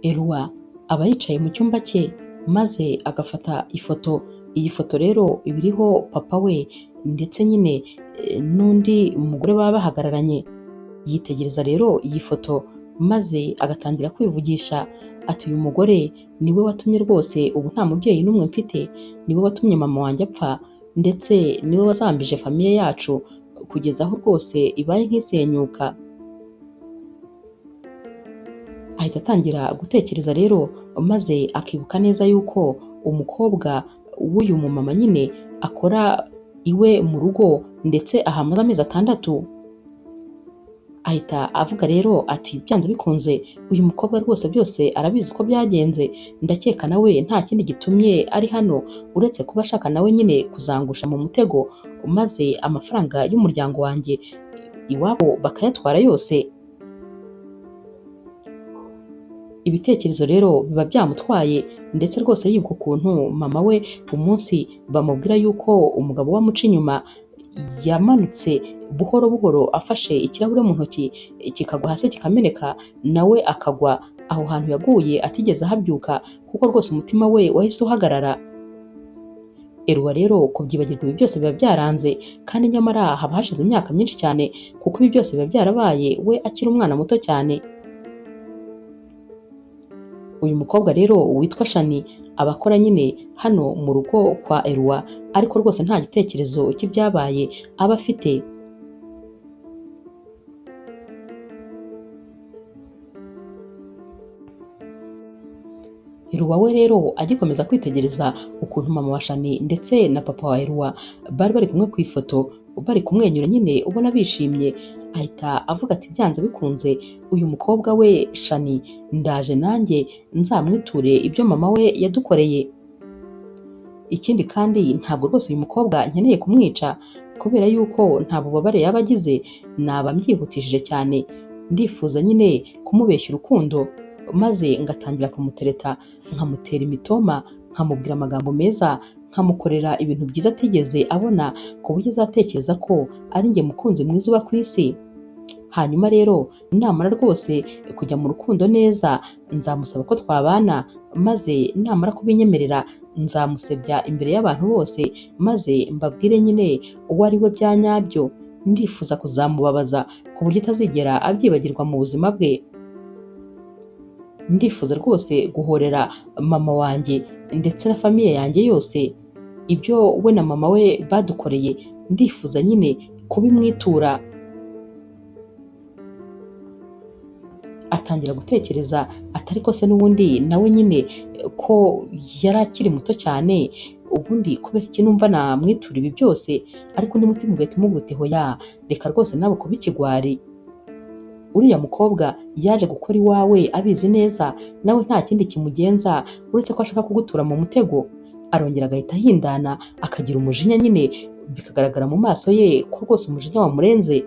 Eloi aba yicaye mu cyumba cye maze agafata ifoto. Iyi foto rero iba iriho papa we ndetse nyine n'undi mugore baba bahagararanye. Yitegereza rero iyi foto maze agatangira kwivugisha ati uyu mugore niwe watumye rwose ubu nta mubyeyi n'umwe mfite, niwe watumye mama wanjye apfa, ndetse niwe wazambije famiye yacu kugeza aho rwose ibaye nk'isenyuka. Ahita atangira gutekereza rero maze akibuka neza yuko umukobwa w'uyu mumama nyine akora iwe mu rugo ndetse ahamaze amezi 6. Ahita avuga rero ati byanze bikunze uyu mukobwa rwose byose arabizi uko byagenze, ndakeka nawe nta kindi gitumye ari hano uretse kuba ashaka nawe nyine kuzangusha mu mutego maze amafaranga y'umuryango wanjye iwabo bakayatwara yose. Ibitekerezo rero biba byamutwaye ndetse rwose yibuka ukuntu mama we umunsi bamubwira yuko umugabo we amuca inyuma yamanutse buhoro buhoro afashe ikirahure mu ntoki kikagwa hasi kikameneka, nawe akagwa aho hantu yaguye atigeze ahabyuka kuko rwose umutima we wahise uhagarara. Eloi rero kubyibagirwa ibi byose biba byaranze, kandi nyamara haba hashize imyaka myinshi cyane kuko ibi byose biba byarabaye we akiri umwana muto cyane. Uyu mukobwa rero witwa Shani aba akora nyine hano mu rugo kwa Eloi, ariko rwose nta gitekerezo cy'ibyabaye aba afite. Eloi we rero agikomeza kwitegereza ukuntu mama wa Shani ndetse na papa wa Eloi bari bari kumwe ku ifoto bari kumwenyura nyine ubona bishimye, ahita avuga ati byanze bikunze uyu mukobwa we Shani ndaje nanjye nzamwiture ibyo mama we yadukoreye. Ikindi kandi ntabwo rwose uyu mukobwa nkeneye kumwica kubera yuko nta bubabare yaba agize, naba mbyihutishije cyane. Ndifuza nyine kumubeshya urukundo maze ngatangira kumutereta, nkamutera imitoma, nkamubwira amagambo meza, nkamukorera ibintu byiza atigeze abona ku buryo azatekereza ko ari njye mukunzi mwiza uba ku isi. Hanyuma rero namara rwose kujya mu rukundo neza nzamusaba ko twabana, maze namara kubinyemerera nzamusebya imbere y'abantu bose maze mbabwire nyine uwo ari we bya nyabyo. Ndifuza kuzamubabaza ku buryo atazigera abyibagirwa mu buzima bwe. Ndifuza rwose guhorera mama wanjye ndetse na famiye yanjye yose ibyo we na mama we badukoreye, ndifuza nyine kubimwitura. Atangira gutekereza atari ko se n'ubundi nawe nyine ko yari akiri muto cyane, ubundi kubera iki numva namwitura ibi byose, ariko undi mutima ugahita umubwira uti hoya reka rwose nawe kuba ikigwari. Uriya mukobwa yaje gukora iwawe abizi neza, nawe nta kindi kimugenza uretse ko ashaka kugutura mu mutego. Arongera agahita ahindana akagira umujinya nyine bikagaragara mu maso ye ko rwose umujinya wamurenze.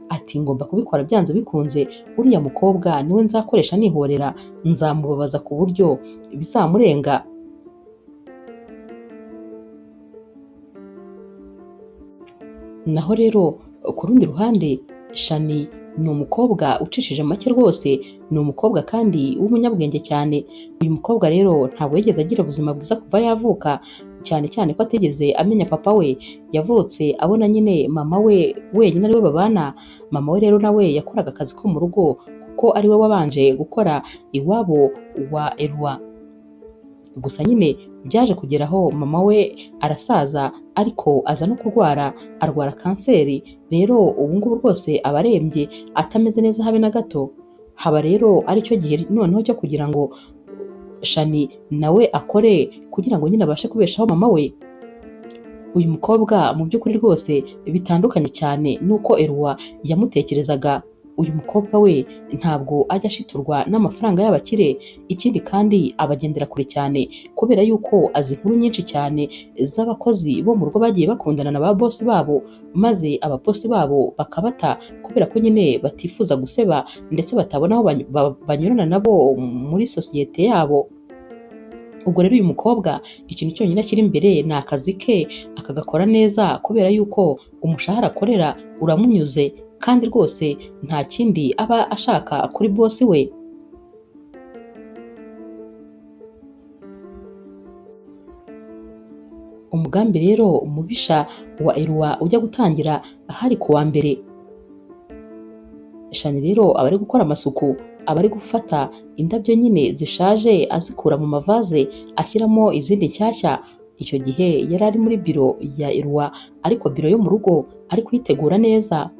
Ati ngomba kubikora byanze bikunze, uriya mukobwa niwe nzakoresha nihorera, nzamubabaza ku buryo bizamurenga. Naho rero ku rundi ruhande Shani ni umukobwa ucishije make rwose, ni umukobwa kandi w'umunyabwenge cyane. Uyu mukobwa rero ntabwo yigeze agira ubuzima bwiza kuva yavuka, cyane cyane ko atigeze amenya papa we. Yavutse abona nyine mama we wenyine ariwe babana. Mama we rero nawe yakoraga akazi ko mu rugo kuko ariwe wabanje gukora iwabo wa Eloi. Gusa nyine byaje kugeraho mama we arasaza, ariko aza no kurwara, arwara kanseri. Rero ubu ngubu rwose aba arembye atameze neza habe na gato. Haba rero aricyo gihe noneho cyo kugira ngo Shani nawe akore kugira ngo nyine abashe kubeshaho mama we. Uyu mukobwa mu by'ukuri rwose bitandukanye cyane n'uko Eloi yamutekerezaga. Uyu mukobwa we ntabwo ajya ashiturwa n'amafaranga y'abakire, ikindi kandi abagendera kure cyane kubera yuko azi inkuru nyinshi cyane z'abakozi bo mu rugo bagiye bakundana na ba bosi babo, maze ababosi babo bakabata kubera ko nyine batifuza guseba ndetse batabona aho banyurana nabo muri sosiyete yabo. Ubwo rero uyu mukobwa ikintu cyonyine ashyira imbere ni akazi ke, akagakora neza kubera yuko umushahara akorera uramunyuze, kandi rwose nta kindi aba ashaka kuri bosi we. Umugambi rero umubisha wa Eloi ujya gutangira hari ku wa mbere. Shani rero aba ari gukora amasuku, aba ari gufata indabyo nyine zishaje azikura mu mavaze ashyiramo izindi nshyashya. Icyo gihe yari ari muri biro ya Eloi, ariko biro yo mu rugo ari kuyitegura neza.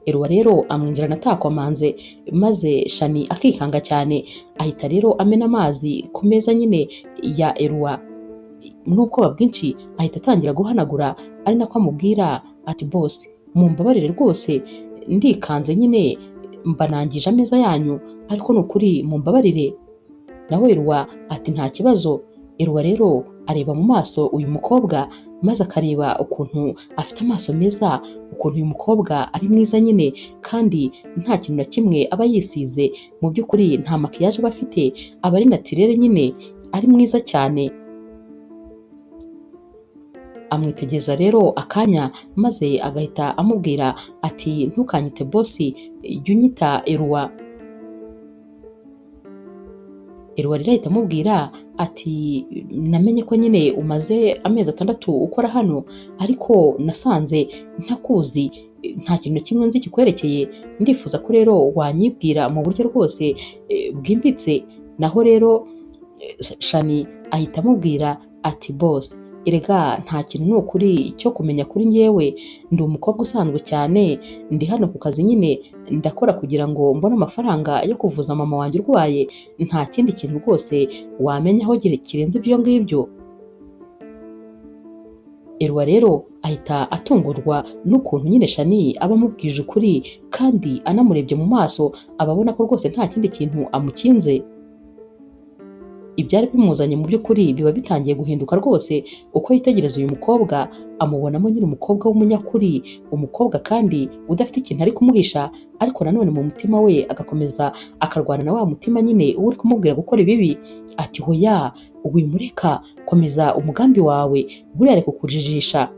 Eloi rero amwinjirana atakomanze, maze Shani akikanga cyane, ahita rero amena amazi ku meza nyine ya Eloi. N'ubwoba bwinshi ahita atangira guhanagura, ari nako amubwira ati boss mumbabarire rwose ndikanze nyine mbanangije ameza yanyu, ariko ni ukuri mumbabarire. Nawe Eloi ati nta kibazo. Eloi rero areba mu maso uyu mukobwa, maze akareba ukuntu afite amaso meza, ukuntu uyu mukobwa ari mwiza nyine, kandi nta kintu na kimwe aba yisize, mu by'ukuri nta makiyaje aba afite, aba ari naturelle nyine, ari mwiza cyane. Amwitegereza rero akanya, maze agahita amubwira ati ntukanyite bosi, jya unyita Eloi. Eloi rero ahita amubwira ati namenye ko nyine umaze amezi 6 ukora hano, ariko nasanze ntakuzi, nta kintu na kimwe nzi kikwerekeye, ndifuza ko rero wanyibwira mu buryo rwose bwimbitse. Naho rero Shani ahita amubwira ati boss erega nta kintu ni ukuri cyo kumenya kuri njyewe, ndi umukobwa usanzwe cyane, ndi hano ku kazi nyine ndakora kugira ngo mbone amafaranga yo kuvuza mama wanjye urwaye, nta kindi kintu rwose wamenya aho kirenze ibyo ngibyo. Eloi rero ahita atungurwa n'ukuntu nyine Shani aba amubwije ukuri, kandi anamurebye mu maso aba abona ko rwose nta kindi kintu amukinze. Ibyari bimuzanye mu by'ukuri biba bitangiye guhinduka rwose, uko yitegereza uyu mukobwa amubonamo nyine umukobwa w'umunyakuri, umukobwa kandi udafite ikintu ari kumuhisha, ariko nanone mu mutima we agakomeza akarwana na wa mutima nyine uba uri kumubwira gukora ibibi, ati hoya wimureka, komeza umugambi wawe, buriya ari kukujijisha.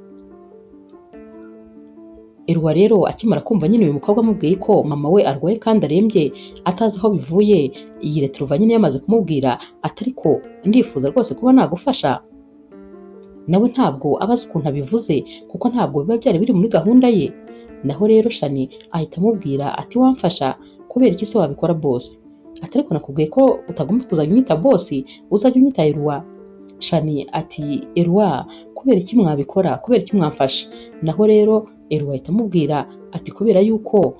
Eloi rero akimara kumva nyine uyu mukobwa amubwiye ko mama we arwaye kandi arembye atazi aho bivuye, yireturuva nyine yamaze kumubwira ati ariko ndifuza rwose kuba nagufasha. Nawe ntabwo aba azi ukuntu abivuze kuko ntabwo biba byari biri muri gahunda ye. Naho rero Shani ahita amubwira ati wamfasha kubera iki se wabikora boss? Ati ariko nakubwiye ko utagomba kuzajya unyita boss, uzajya unyita Eloi. Shani ati Eloi kubera iki mwabikora, kubera iki mwamfasha? Naho rero Eloi ahita amubwira ati kubera yuko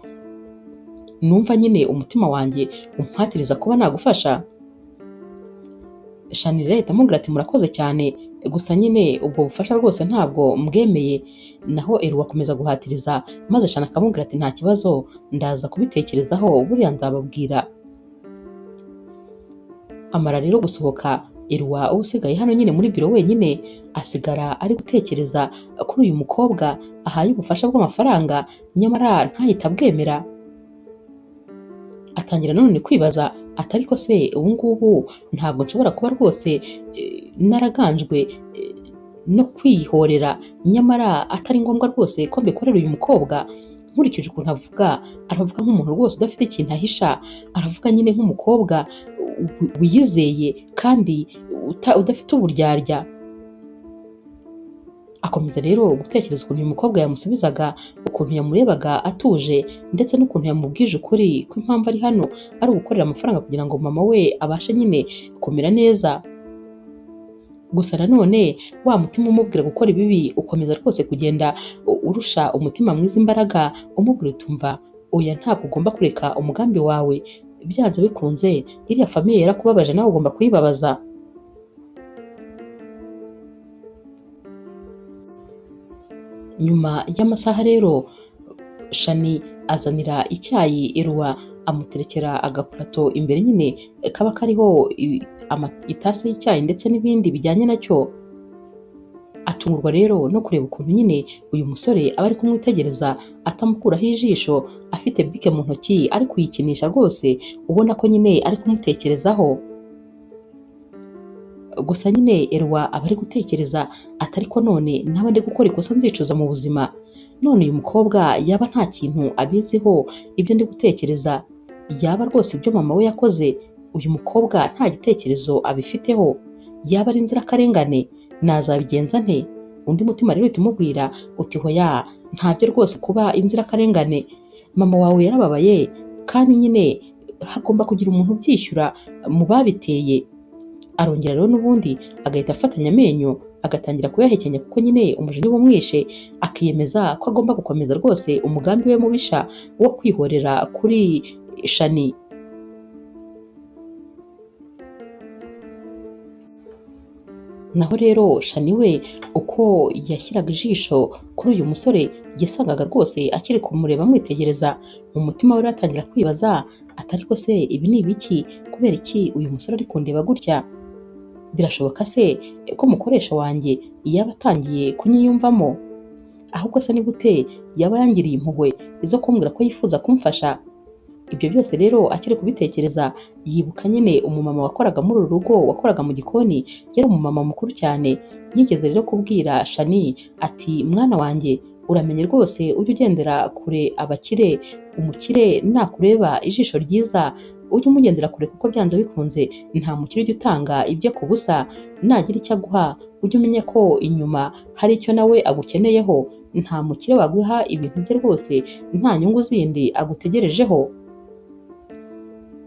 numva nyine umutima wanjye umpatiriza kuba nagufasha. Shani rero ahita amubwira ati murakoze cyane, gusa nyine ubwo bufasha rwose ntabwo mbwemeye. Naho Eloi akomeza guhatiriza, maze Shani akamubwira ati nta kibazo, ndaza kubitekerezaho, buriya nzababwira. Amara rero gusohoka, Eloi uba usigaye hano nyine muri biro wenyine, asigara ari gutekereza kuri uyu mukobwa ahaye ubufasha bw'amafaranga, nyamara ntahite abwemera. Atangira nanone kwibaza ati ariko se ubu ngubu ntabwo nshobora kuba rwose naraganjwe no kwihorera, nyamara atari ngombwa rwose ko mbikorera uyu mukobwa. Nkurikije ukuntu avuga, aravuga nk'umuntu rwose udafite ikintu ahisha, aravuga nyine nk'umukobwa wiyizeye kandi udafite uburyarya. Akomeza rero gutekereza ukuntu uyu mukobwa yamusubizaga, ukuntu yamurebaga atuje, ndetse n'ukuntu yamubwije ukuri ko impamvu ari hano ari ugukorera amafaranga kugira ngo mama we abashe nyine kumera neza. Gusa nanone wa mutima umubwira gukora ibibi ukomeza rwose kugenda urusha umutima mwiza imbaraga, umubwira utumva oya ntabwo ugomba kureka umugambi wawe, byanze bikunze iriya famiye yarakubabaje nawe ugomba kuyibabaza. Nyuma y'amasaha rero Shani azanira icyayi Eloi, amuterekera agapurato imbere nyine kaba kariho itasi y'icyayi ndetse n'ibindi bijyanye nacyo. Atungurwa rero no kureba ukuntu nyine uyu musore aba ari kumwitegereza atamukuraho ijisho, afite bike mu ntoki ari kuyikinisha rwose, ubona ko nyine ari kumutekerezaho. Gusa nyine Eloi aba ari gutekereza ati ariko none naba ndi gukora ikosa nzicuza mu buzima, none uyu mukobwa yaba nta kintu abiziho ibyo ndi gutekereza, yaba rwose ibyo mama we yakoze uyu mukobwa nta gitekerezo abifiteho, yaba ari inzirakarengane, Nazabigenza nte? Undi mutima rero uhita umubwira uti hoya, ntabyo rwose kuba inzirakarengane, mama wawe yarababaye kandi nyine hagomba kugira umuntu ubyishyura mu babiteye. Arongera rero n'ubundi agahita afatanya amenyo agatangira kuyahekenya kuko nyine umujinya uba umwishe, akiyemeza ko agomba gukomeza rwose umugambi we mubisha wo kwihorera kuri Shani. Naho rero Shani we uko yashyiraga ijisho kuri uyu musore yasangaga rwose akiri kumureba amwitegereza, mu mutima we atangira kwibaza ati ariko se ibi ni ibiki? Kubera iki uyu musore ari kundeba gutya? Birashoboka se ko umukoresha wanjye yaba atangiye kunyiyumvamo? Ahubwo se ni gute yaba yangiriye impuhwe zo kumbwira ko yifuza kumfasha? Ibyo byose rero akiri kubitekereza yibuka nyine umumama wakoraga muri uru rugo, wakoraga mu gikoni, yari umumama mukuru cyane. Yigeze rero kubwira Shani ati mwana wanjye uramenye rwose ujye ugendera kure abakire, umukire nakureba ijisho ryiza ujye umugendera kure kuko byanze bikunze nta mukire ujya utanga ibyo ku busa, nagira icyo aguha ujye umenya ko inyuma hari icyo nawe agukeneyeho, nta mukire waguha ibintu bye rwose nta nyungu zindi agutegerejeho.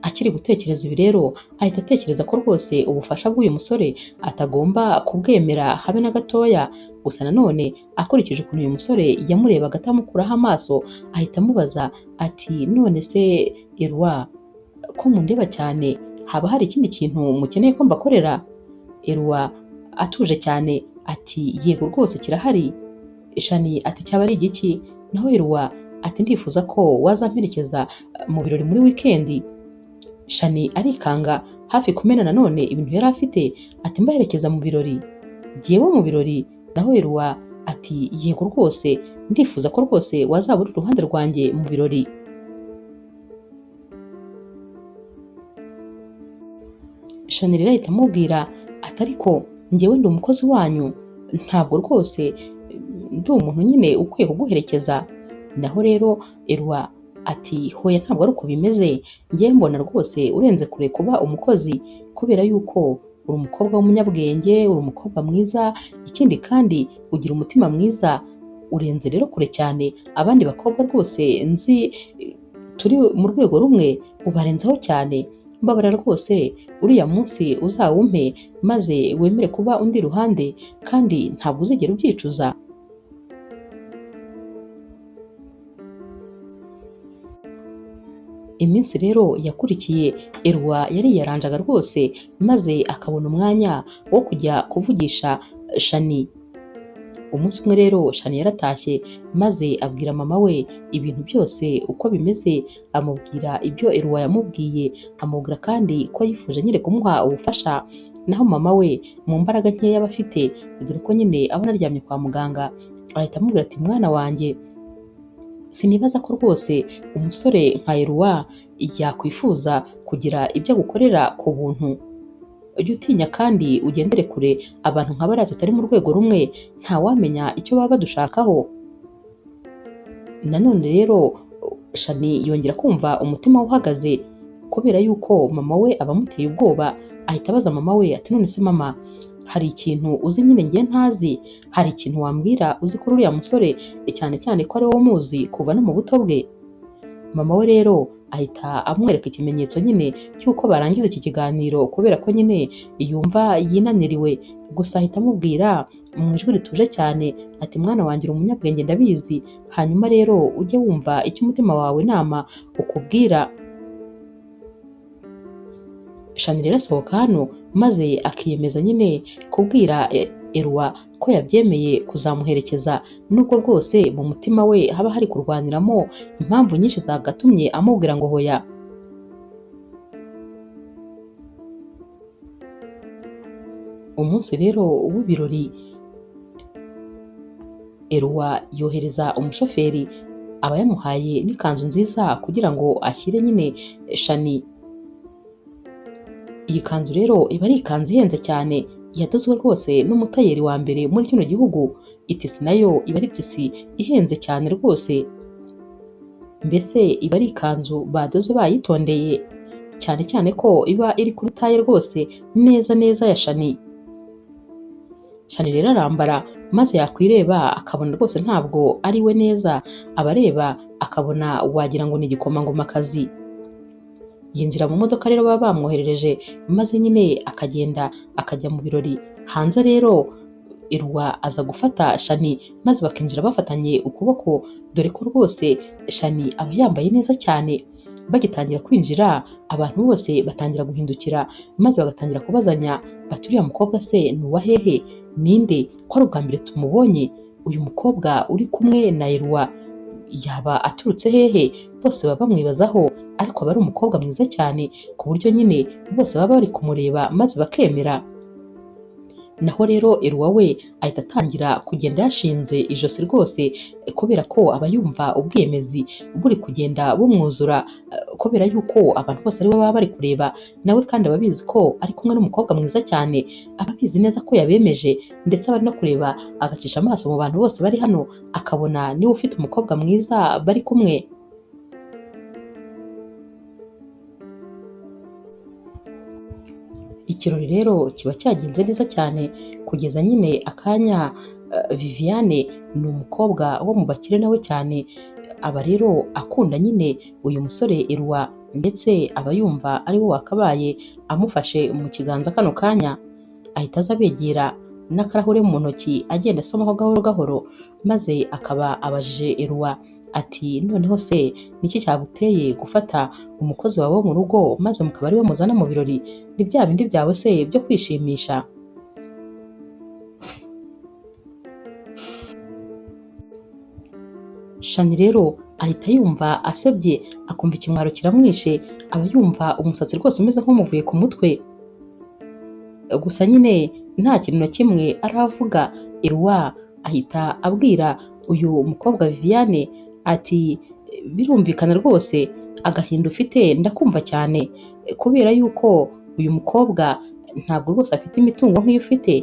Akiri gutekereza ibi rero ahita atekereza ko rwose ubufasha bw'uyu musore atagomba kubwemera habe na gatoya. Gusa nanone akurikije ukuntu uyu musore yamurebaga atamukuraho amaso, ahita amubaza ati none se Eloi ko mundeba cyane haba hari ikindi kintu mukeneye ko mbakorera? Eloi atuje cyane ati yego rwose kirahari. Shani ati cyaba ari igiki? Naho Eloi ati ndifuza ko wazamperekeza mu birori muri wikendi. Shani arikanga hafi kumena nanone ibintu yari afite, ati mbaherekeza mu birori? Jyewe mu birori? Naho Eloi ati yego rwose ndifuza ko rwose wazaba uri iruhande rwanjye mu birori. Shani rero ahita amubwira ati ariko njyewe ndi umukozi wanyu, ntabwo rwose ndi umuntu nyine ukwiye kuguherekeza. Naho rero Eloi ati hoya ntabwo ari uko bimeze, njyewe mbona rwose urenze kure kuba umukozi kubera yuko uri umukobwa w'umunyabwenge, uri umukobwa mwiza, ikindi kandi ugira umutima mwiza, urenze rero kure cyane abandi bakobwa rwose nzi turi mu rwego rumwe, ubarenzaho cyane. Mbabarira rwose uriya munsi uzawumpe maze wemere kuba undi ruhande kandi ntabwo uzigera ubyicuza. Iminsi rero yakurikiye Eloi yariyaranjaga rwose maze akabona umwanya wo kujya kuvugisha Shani. Umunsi umwe rero Shani yaratashye maze abwira mama we ibintu byose uko bimeze, amubwira ibyo Eloi yamubwiye, amubwira kandi ko yifuje nyine kumuha ubufasha. Naho mama we mu mbaraga nkeya aba afite, dore ko nyine abona aryamye kwa muganga, ahita amubwira ati mwana wanjye sinibaza ko rwose umusore nka Eloi yakwifuza kugira ibyo agukorera ku buntu. Ujye utinya kandi ugendere kure abantu nka bariya tutari mu rwego rumwe, ntawamenya icyo baba badushakaho. Nanone rero Shani yongera kumva umutima we uhagaze kubera yuko mama we aba amuteye ubwoba, ahita abaza mama we ati none se mama hari ikintu uzi nyine njye ntazi? Hari ikintu wambwira uzi kuri uriya musore, cyane cyane ko ari wowe umuzi kuva no mu buto bwe? Mama we rero ahita amwereka ikimenyetso nyine cy'uko barangiza iki kiganiro kubera ko nyine yumva yinaniriwe. Gusa ahita amubwira mu ijwi rituje cyane ati mwana wanjye uri umunyabwenge ndabizi, hanyuma rero ujye wumva icyo umutima wawe inama ukubwira. Shani rero asohoka hano maze akiyemeza nyine kubwira Eloi ko yabyemeye kuzamuherekeza, nubwo rwose mu mutima we haba hari kurwaniramo impamvu nyinshi zagatumye amubwira ngo hoya. Umunsi rero w'ibirori Eloi yohereza umushoferi aba yamuhaye n'ikanzu nziza kugira ngo ashyire nyine Shani. Iyi kanzu rero iba ari ikanzu ihenze cyane, yadozwe rwose n'umutayeri wa mbere muri kino gihugu. Itisi nayo iba ari itisi ihenze cyane rwose, mbese iba ari ikanzu badoze bayitondeye, cyane cyane ko iba iri kuri taye rwose neza neza ya Shani. Shani rero arambara maze yakwireba akabona rwose ntabwo ari we neza, abareba akabona wagira ngo ni igikomangomakazi. Yinjira mu modoka rero baba bamwoherereje, maze nyine akagenda akajya mu birori. Hanze rero Eloi aza gufata Shani maze bakinjira bafatanye ukuboko, dore ko rwose Shani aba yambaye neza cyane. Bagitangira kwinjira abantu bose batangira guhindukira maze bagatangira kubazanya bati uriya mukobwa se ni uwa hehe, ninde ko ari ubwa mbere tumubonye, uyu mukobwa uri kumwe na Eloi yaba aturutse hehe? Bose baba bamwibazaho, ariko aba ari umukobwa mwiza cyane ku buryo nyine bose baba bari kumureba maze bakemera. Naho rero Eloi we ahita atangira kugenda yashinze ijosi rwose, kubera ko aba yumva ubwiyemezi buri kugenda bumwuzura, kubera yuko abantu bose ariwe baba bari kureba, nawe kandi aba abizi ko ari kumwe n'umukobwa mwiza cyane, aba abizi neza ko yabemeje, ndetse aba ari no kureba agacisha amaso mu bantu bose bari hano akabona niwe ufite umukobwa mwiza bari kumwe. Ikirori rero kiba cyagenze neza cyane kugeza nyine akanya Viviane ni umukobwa wo mu bakire nawe cyane, aba rero akunda nyine uyu musore Eloi, ndetse aba yumva ari we wakabaye amufashe mu kiganza kano kanya. Ahita aza abegera n'akarahure mu ntoki agenda asomaho gahoro gahoro, maze akaba abajije Eloi ati noneho se niki cyaguteye gufata umukozi wawe wo mu rugo maze mukaba ari we muzana mu birori, ni bya bindi byawe se byo kwishimisha? Shani rero ahita yumva asebye, akumva ikimwaro kiramwishe, aba yumva umusatsi rwose umeze nk'umuvuye ku mutwe. Gusa nyine nta kintu na kimwe aravuga. Eloi ahita abwira uyu mukobwa Viviane ati birumvikana rwose agahinda ufite ndakumva cyane, kubera yuko uyu mukobwa ntabwo rwose afite imitungo nk'iyo ufite,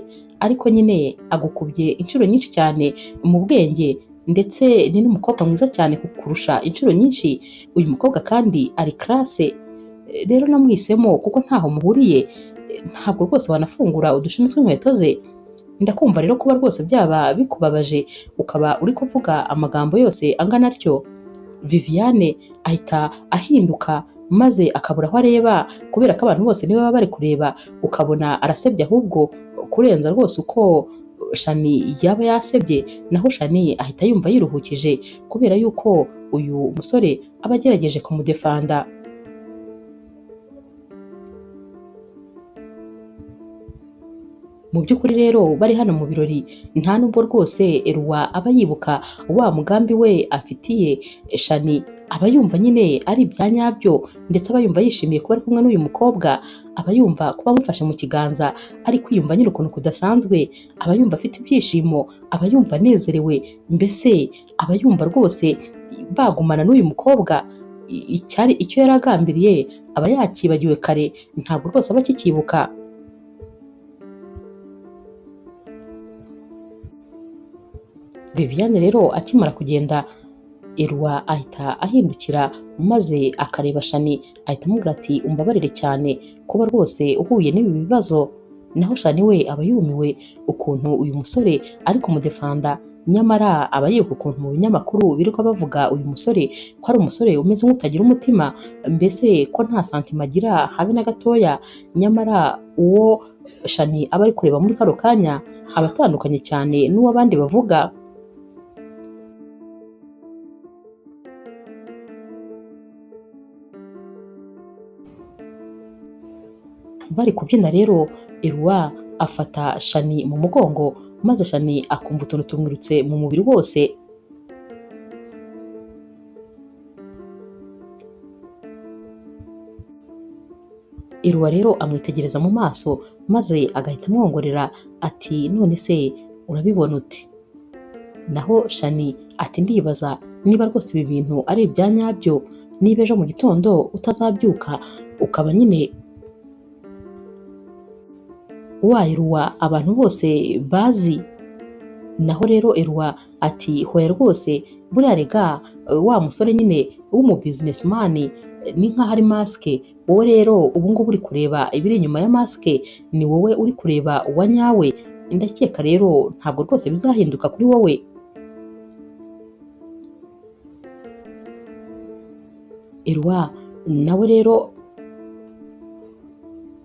ariko nyine agukubye inshuro nyinshi cyane mu bwenge, ndetse ni n'umukobwa mwiza cyane kukurusha inshuro nyinshi. Uyu mukobwa kandi ari classe, rero namwisemo kuko ntaho muhuriye, ntabwo rwose wanafungura udushumi tw'inkweto ze. Ndakumva rero kuba rwose byaba bikubabaje ukaba uri kuvuga amagambo yose angana atyo. Viviane ahita ahinduka maze akabura aho areba, kubera ko abantu bose niba baba bari kureba ukabona arasebye ahubwo kurenza rwose uko Shani yaba yasebye. Naho Shani ahita yumva yiruhukije kubera yuko uyu musore aba agerageje kumudefanda. Mu by'ukuri rero bari hano mu birori nta nubwo rwose Eloi aba yibuka wa mugambi we afitiye Shani, aba yumva nyine ari ibya nyabyo, ndetse aba yumva yishimiye kuba ari kumwe n'uyu mukobwa, aba yumva kuba amufashe mu kiganza ari kwiyumva nyine ukuntu kudasanzwe, aba yumva afite ibyishimo, aba yumva anezerewe, mbese aba yumva rwose bagumana n'uyu mukobwa. Icyari icyo yari agambiriye aba yakibagiwe kare, ntabwo rwose aba akikibuka. Viviane rero akimara kugenda Eloi ahita ahindukira maze akareba Shani, ahita amubwira ati umbabarire cyane kuba rwose uhuye n'ibi bibazo. Naho Shani we aba yumiwe ukuntu uyu musore ari kumudefanda, nyamara aba yibuka ukuntu mu binyamakuru birirwa bavuga uyu musore ko ari umusore umeze nk'utagira umutima, mbese ko nta santima agira habe na gatoya. Nyamara uwo Shani aba ari kureba muri kano kanya aba atandukanye cyane n'uwo abandi bavuga. Bari kubyina rero Eloi afata Shani mu mugongo, maze Shani akumva utuntu tumwirutse mu mubiri wose. Eloi rero amwitegereza mu maso maze agahita amwongorera ati none se urabibona ute? Naho Shani ati ndibaza niba rwose ibi bintu ari ibya nyabyo, niba ejo mu gitondo utazabyuka ukaba nyine wa Eloi abantu bose bazi. Naho rero Eloi ati hoya rwose buriya rega wa musore nyine w'umu businessman ni nkaho ari masike, wowe rero ubu ngubu uri kureba ibiri inyuma ya masike, ni wowe uri kureba uwa nyawe. Ndakeka rero ntabwo rwose bizahinduka kuri wowe. Eloi nawe rero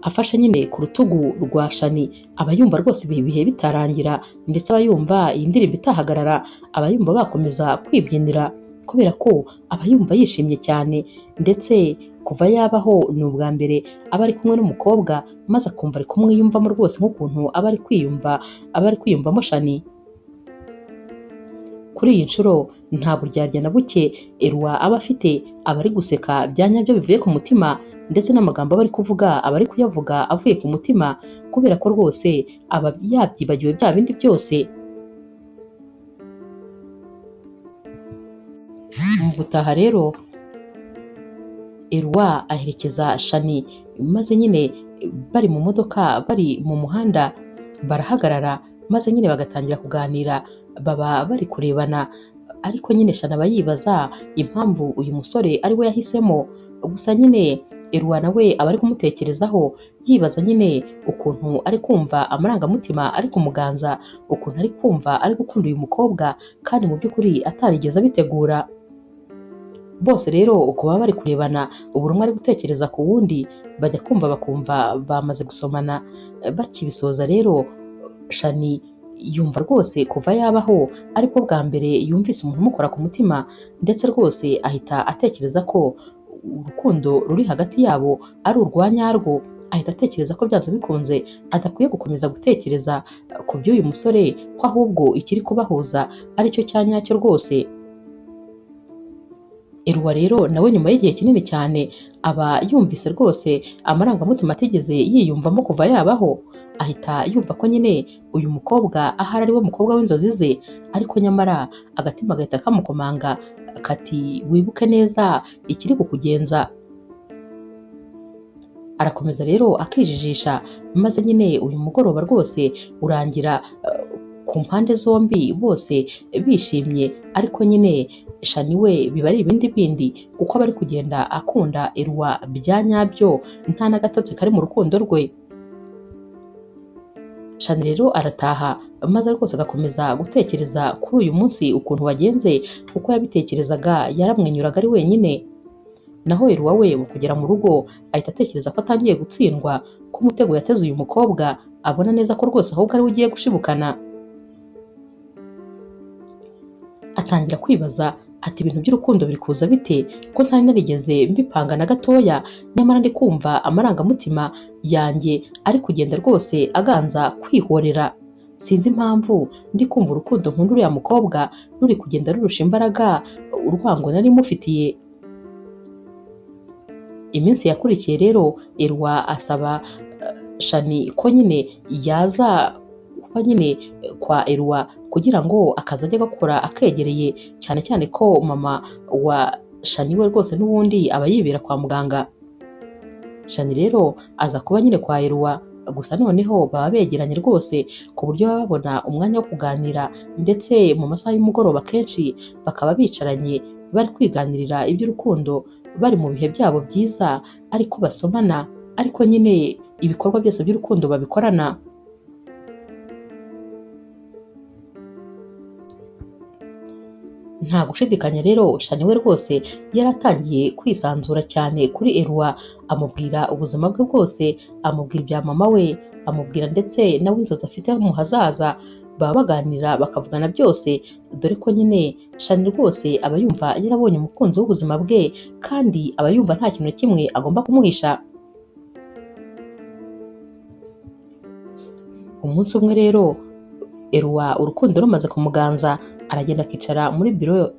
afashe nyine ku rutugu rwa Shani, aba yumva rwose ibi bihe bitarangira, ndetse aba yumva iyi ndirimbo itahagarara, aba yumva bakomeza kwibyinira kubera ko aba yumva yishimye cyane, ndetse kuva yabaho ni ubwa mbere aba ari kumwe n'umukobwa maze akumva ari kumwiyumvamo rwose nk'ukuntu aba ari kwiyumva, aba ari kwiyumvamo Shani. Kuri iyi nshuro nta buryarya na buke Eloi aba afite, aba ari guseka bya nyabyo bivuye ku mutima, ndetse n'amagambo aba ari kuvuga aba ari kuyavuga avuye ku mutima, kubera ko rwose aba yabyibagiwe bya bindi byose. Mu gutaha rero Eloi aherekeza Shani, maze nyine bari mu modoka bari mu muhanda barahagarara, maze nyine bagatangira kuganira, baba bari kurebana, ariko nyine Shani aba yibaza impamvu uyu musore ari we yahisemo. Gusa nyine Eloi nawe aba ari kumutekerezaho, yibaza nyine ukuntu ari kumva amarangamutima ari kumuganza, ukuntu ari kumva ari gukunda uyu mukobwa kandi mu by'ukuri atarigeze abitegura. Bose rero uko baba bari kurebana, buri umwe ari gutekereza ku wundi, bajya kumva bakumva bamaze gusomana. Bakibisoza rero Shani yumva rwose kuva yabaho aribwo bwa mbere yumvise umuntu umukora ku mutima, ndetse rwose ahita atekereza ko urukundo ruri hagati yabo ari urwa nyarwo, ahita atekereza ko byanze bikunze adakwiye gukomeza gutekereza ku by'uyu musore, ko ahubwo ikiri kubahuza aricyo cya nyacyo rwose. Eloi rero nawe nyuma y'igihe kinini cyane aba yumvise rwose amarangamutima atigeze yiyumvamo kuva yabaho, ahita yumva ko nyine uyu mukobwa ahari ari we mukobwa w'inzozi ze, ariko nyamara agatima gahita kamukomanga kati wibuke neza ikiri kukugenza. Arakomeza rero akijijisha, maze nyine uyu mugoroba rwose urangira ku mpande zombi bose bishimye, ariko nyine Shani we biba ari ibindi bindi, kuko aba ari kugenda akunda Eloi bya nyabyo, nta n'agatotsi kari mu rukundo rwe. Shani rero arataha, maze rwose agakomeza gutekereza kuri uyu munsi ukuntu wagenze, kuko yabitekerezaga yaramwenyuraga ari wenyine. Naho Eloi we mu kugera mu rugo ahita atekereza ko atangiye gutsindwa, ko umutego yateze uyu mukobwa abona neza ko rwose ahubwo ari we ugiye gushibukana. Atangira kwibaza ati ibintu by'urukundo biri kuza bite ko ntari narigeze mbipanga na gatoya, nyamara ndi kumva amarangamutima yanjye ari kugenda rwose aganza kwihorera. Sinzi impamvu ndi kumva urukundo nkunda uriya mukobwa ruri kugenda rurusha imbaraga urwango nari mufitiye. Iminsi yakurikiye rero Eloi asaba Shani ko nyine yaza kuba nyine kwa Eloi kugira ngo akazi ajye gakora akegereye, cyane cyane ko mama wa Shani we rwose n'ubundi aba yibera kwa muganga. Shani rero aza kuba nyine kwa Eloi, gusa noneho baba begeranye rwose ku buryo baba babona umwanya wo kuganira, ndetse mu masaha y'umugoroba kenshi bakaba bicaranye bari kwiganirira iby'urukundo, bari mu bihe byabo byiza ariko basomana, ariko nyine ibikorwa byose by'urukundo babikorana. Nta gushidikanya rero Shani we rwose yaratangiye kwisanzura cyane kuri Eloi, amubwira ubuzima bwe bwose, amubwira ibya mama we, amubwira ndetse nawe inzozi afite mu hazaza, baba baganira bakavugana byose, dore ko nyine Shani rwose aba yumva yarabonye umukunzi w'ubuzima bwe, kandi aba yumva nta kintu na kimwe agomba kumuhisha. Umunsi umwe rero Eloi urukundo rumaze kumuganza, aragenda akicara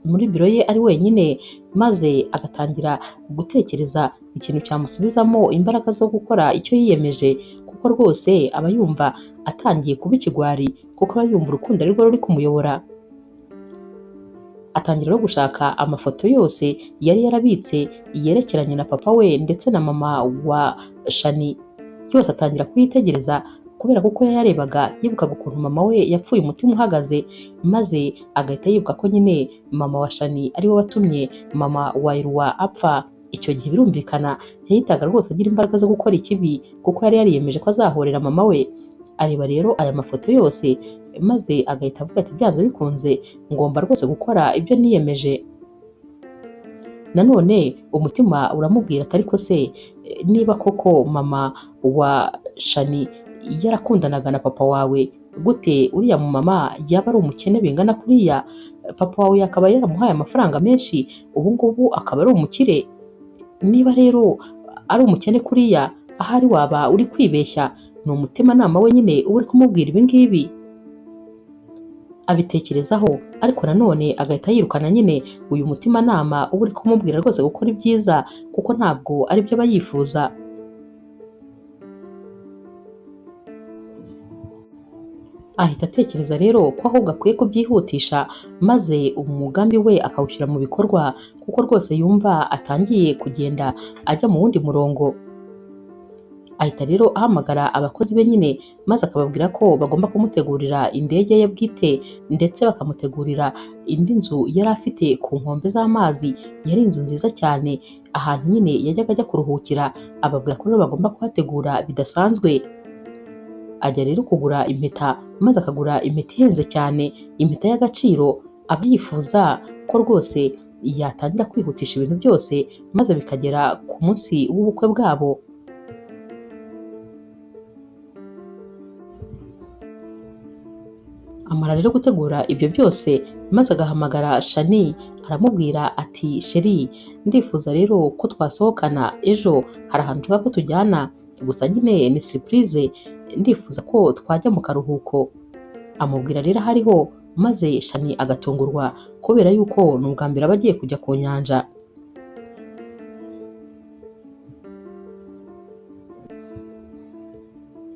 muri biro ye ari wenyine, maze agatangira gutekereza ikintu cyamusubizamo imbaraga zo gukora icyo yiyemeje, kuko rwose aba yumva atangiye kuba ikigwari, kuko aba yumva urukundo ari rwo ruri kumuyobora. Atangira no gushaka amafoto yose yari yarabitse yerekeranye na papa we ndetse na mama wa Shani, yose atangira kuyitegereza kubera ko uko yayarebaga yibukaga ukuntu mama we yapfuye umutima uhagaze, maze agahita yibuka ko nyine mama wa Shani ari we watumye mama wa Eloi apfa. Icyo gihe birumvikana yahitaga rwose agira imbaraga zo gukora ikibi, kuko yari yariyemeje ko azahorera mama we. Areba rero aya mafoto yose maze agahita avuga ati byanze bikunze ngomba rwose gukora ibyo niyemeje. Nanone umutima uramubwira ati ariko se niba koko mama wa Shani yarakundanaga na papa wawe, gute uriya mama yaba ari umukene bingana kuriya? Papa wawe yakaba yaramuhaye amafaranga menshi, ubu ngubu akaba ari umukire. Niba rero ari umukene kuriya, ahari waba uri kwibeshya. Ni umutimanama we nyine uba uri kumubwira ibi ngibi. Abitekerezaho ariko nanone agahita yirukana nyine uyu mutimanama uba uri kumubwira rwose gukora ibyiza, kuko ntabwo aribyo aba yifuza. Ahita atekereza rero ko ahubwo akwiye kubyihutisha maze umugambi we akawushyira mu bikorwa, kuko rwose yumva atangiye kugenda ajya mu wundi murongo. Ahita rero ahamagara abakozi be nyine maze akababwira ko bagomba kumutegurira indege ye bwite, ndetse bakamutegurira indi nzu yari afite ku nkombe z'amazi. Yari inzu nziza cyane, ahantu nyine yajyaga ajya kuruhukira. Ababwira ko rero bagomba kuhategura bidasanzwe. Ajya rero kugura impeta, maze akagura impeta ihenze cyane, impeta y'agaciro. Aba yifuza ko rwose yatangira kwihutisha ibintu byose maze bikagera ku munsi w'ubukwe bwabo. Amara rero gutegura ibyo byose maze agahamagara Shani aramubwira ati sheri, ndifuza rero ko twasohokana ejo, hari ahantu nshaka ko tujyana, gusa nyine ni surprise, ndifuza ko twajya mu karuhuko. Amubwira rero aho ariho, maze Shani agatungurwa kubera yuko ni ubwa mbere aba agiye kujya ku nyanja.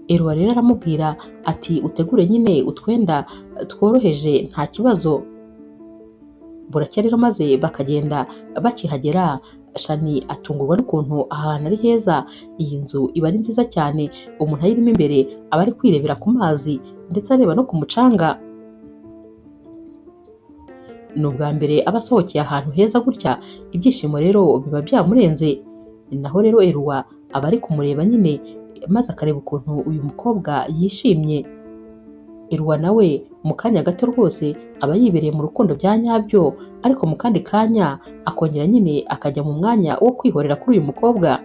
Eloi rero aramubwira ati utegure nyine utwenda tworoheje nta kibazo. Buracya rero maze bakagenda. Bakihagera Shani atungurwa n'ukuntu ahantu ari heza. Iyi nzu iba ari nziza cyane, umuntu ayirimo imbere aba ari kwirebera ku mazi ndetse areba no ku mucanga. Ni ubwa mbere aba asohokeye ahantu heza gutya, ibyishimo rero biba byamurenze. Naho rero Eloi aba ari kumureba nyine maze akareba ukuntu uyu mukobwa yishimye. Eloi nawe mu kanya gato rwose aba yibereye mu rukundo bya nyabyo, ariko mu kandi kanya akongera nyine akajya mu mwanya wo kwihorera kuri uyu mukobwa.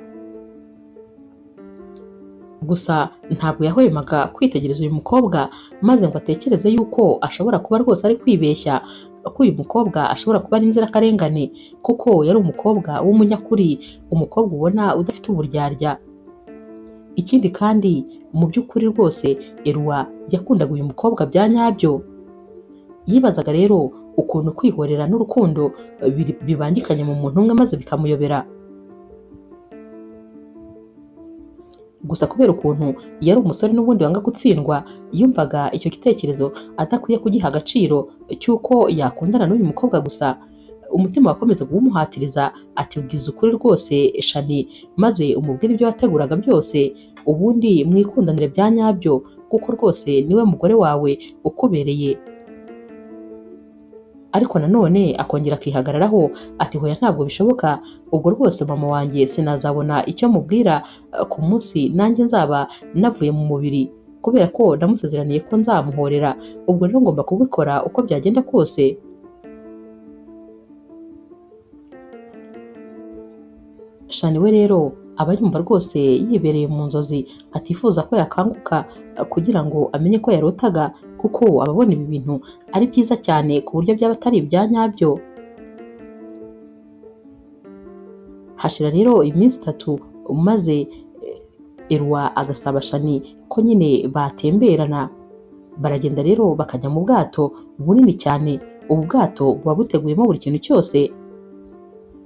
Gusa ntabwo yahwemaga kwitegereza uyu mukobwa maze ngo atekereze yuko ashobora kuba rwose ari kwibeshya, ko uyu mukobwa ashobora kuba ari inzirakarengane, kuko yari umukobwa w'umunyakuri, umukobwa ubona udafite uburyarya. Ikindi kandi mu by'ukuri rwose Eloi yakundaga uyu mukobwa bya nyabyo. Yibazaga rero ukuntu kwihorera n'urukundo bibangikanye mu muntu umwe maze bikamuyobera. Gusa kubera ukuntu yari umusore n'ubundi wanga gutsindwa, yumvaga icyo gitekerezo adakwiye kugiha agaciro cy'uko yakundana n'uyu mukobwa gusa. Umutima wakomeza kuwumuhatiriza ati ubwiza ukuri rwose Shani, maze umubwire ibyo wateguraga byose, ubundi mwikundanire bya nyabyo, kuko rwose niwe mugore wawe ukubereye. Ariko nanone akongera akihagararaho ati hoya ntabwo bishoboka, ubwo rwose mama wanjye sinazabona icyo mubwira ku munsi nanjye nzaba navuye mu mubiri, kubera ko namusezeraniye ko nzamuhorera, ubwo rero ngomba kubikora uko byagenda kose. Shani we rero aba yumva rwose yibereye mu nzozi, atifuza ko yakanguka kugira ngo amenye ko yarotaga, kuko aba abona ibi bintu ari byiza cyane ku buryo byaba atari ibya nyabyo. Hashira rero iminsi itatu maze Eloi agasaba Shani ko nyine batemberana. Baragenda rero bakajya mu bwato bunini cyane. Ubu bwato buba buteguyemo buri kintu cyose.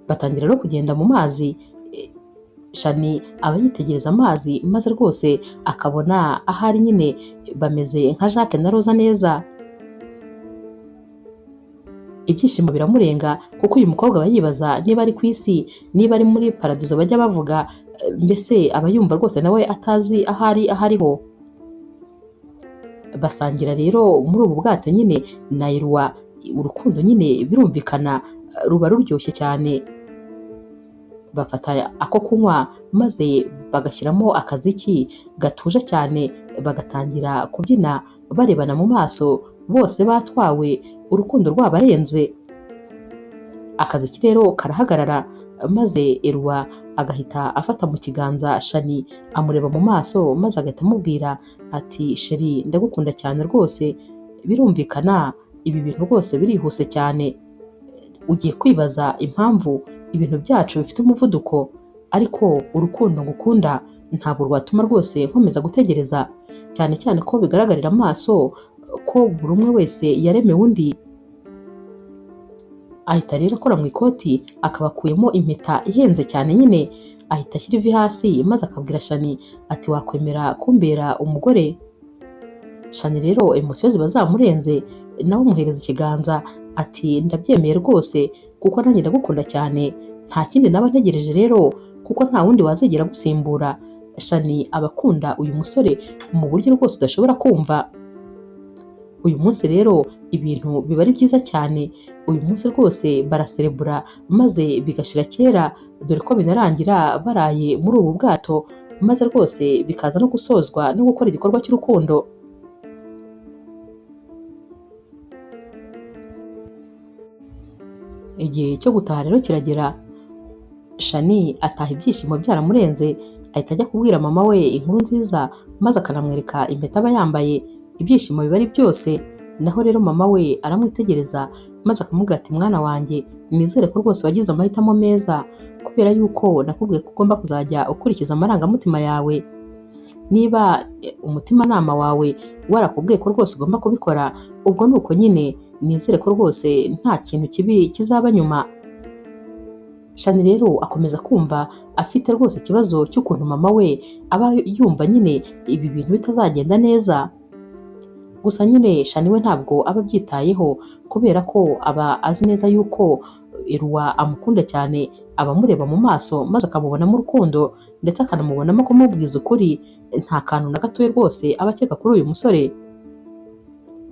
Batangira no kugenda mu mazi. Shani aba yitegereza amazi maze rwose akabona ahari nyine bameze nka Jacques na Rosa neza. Ibyishimo biramurenga kuko uyu mukobwa aba yibaza niba ari ku isi, niba ari muri paradizo bajya bavuga, mbese aba yumva rwose nawe atazi ahari ahariho. Basangira rero muri ubu bwato nyine na Eloi, urukundo nyine birumvikana ruba ruryoshye cyane. Bafata ako kunywa maze bagashyiramo akaziki gatuje cyane, bagatangira kubyina barebana mu maso, bose batwawe urukundo rwabarenze. Akaziki rero karahagarara, maze Eloi agahita afata mu kiganza Shani amureba mu maso, maze agahita amubwira ati sheri ndagukunda cyane rwose, birumvikana ibi bintu rwose birihuse cyane, ugiye kwibaza impamvu ibintu byacu bifite umuvuduko, ariko urukundo ngukunda ntabwo rwatuma rwose nkomeza gutegereza, cyane cyane ko bigaragarira amaso ko buri umwe wese yaremewe undi. Ahita rero akora mu ikoti akaba akuyemo impeta ihenze cyane nyine, ahita ashyira ivi hasi maze akabwira Shani ati wakwemera kumbera umugore? Shani rero emosiyo ziba zamurenze, nawe amuhereza ikiganza ati ndabyemeye rwose kuko nanjye ndagukunda cyane, nta kindi naba ntegereje rero kuko nta wundi wazigera gusimbura. Shani aba akunda uyu musore mu buryo rwose udashobora kumva. Uyu munsi rero ibintu biba ari byiza cyane, uyu munsi rwose baraserebura maze bigashira kera, dore ko binarangira baraye muri ubu bwato, maze rwose bikaza no gusozwa no gukora igikorwa cy'urukundo. Igihe cyo gutaha rero kiragera, Shani ataha ibyishimo byaramurenze, ahita ajya kubwira mama we inkuru nziza, maze akanamwereka impeta aba yambaye, ibyishimo biba ari byose. Naho rero mama we aramwitegereza maze akamubwira ati mwana wanjye nizere ko rwose wagize amahitamo meza, kubera yuko nakubwiye ko ugomba kuzajya ukurikiza amarangamutima yawe. Niba umutimanama wawe warakubwiye ko rwose ugomba kubikora, ubwo ni uko nyine, nizere ko rwose nta kintu kibi kizaba nyuma. Shani rero akomeza kumva afite rwose ikibazo cy'ukuntu mama we aba yumva nyine ibi bintu bitazagenda neza. Gusa nyine Shani we ntabwo aba abyitayeho, kubera ko aba azi neza yuko Eloi amukunda cyane, aba amureba mu maso maze akamubonamo urukundo, ndetse akanamubonamo kumubwiza ukuri, nta kantu na gatoya rwose aba akeka kuri uyu musore.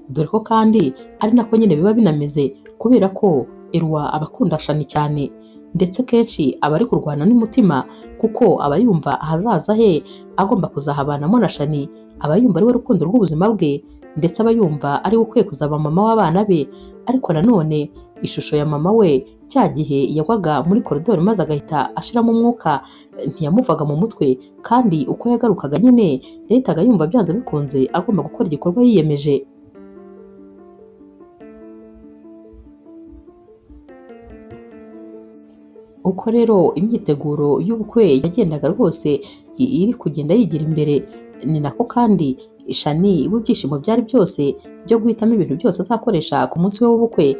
Dore ko kandi ari nako nyine biba binameze, kubera ko Eloi aba akunda Shani cyane, ndetse kenshi aba ari kurwana n'umutima, kuko aba yumva ahazaza he agomba kuzahabanamo na Shani, aba yumva ari we rukundo rw'ubuzima bwe, ndetse aba yumva ari we ukwiye kuzaba mama w'abana be. Ariko nanone ishusho ya mama we cya gihe yagwaga muri koridoro maze agahita ashiramo umwuka ntiyamuvaga mu mutwe, kandi uko yagarukaga nyine yahitaga yumva byanze bikunze agomba gukora igikorwa yiyemeje. Uko rero imyiteguro y'ubukwe yagendaga rwose iri kugenda yigira imbere, ni nako kandi Shani w'ibyishimo byari byose byo guhitamo ibintu byose azakoresha ku munsi we w'ubukwe,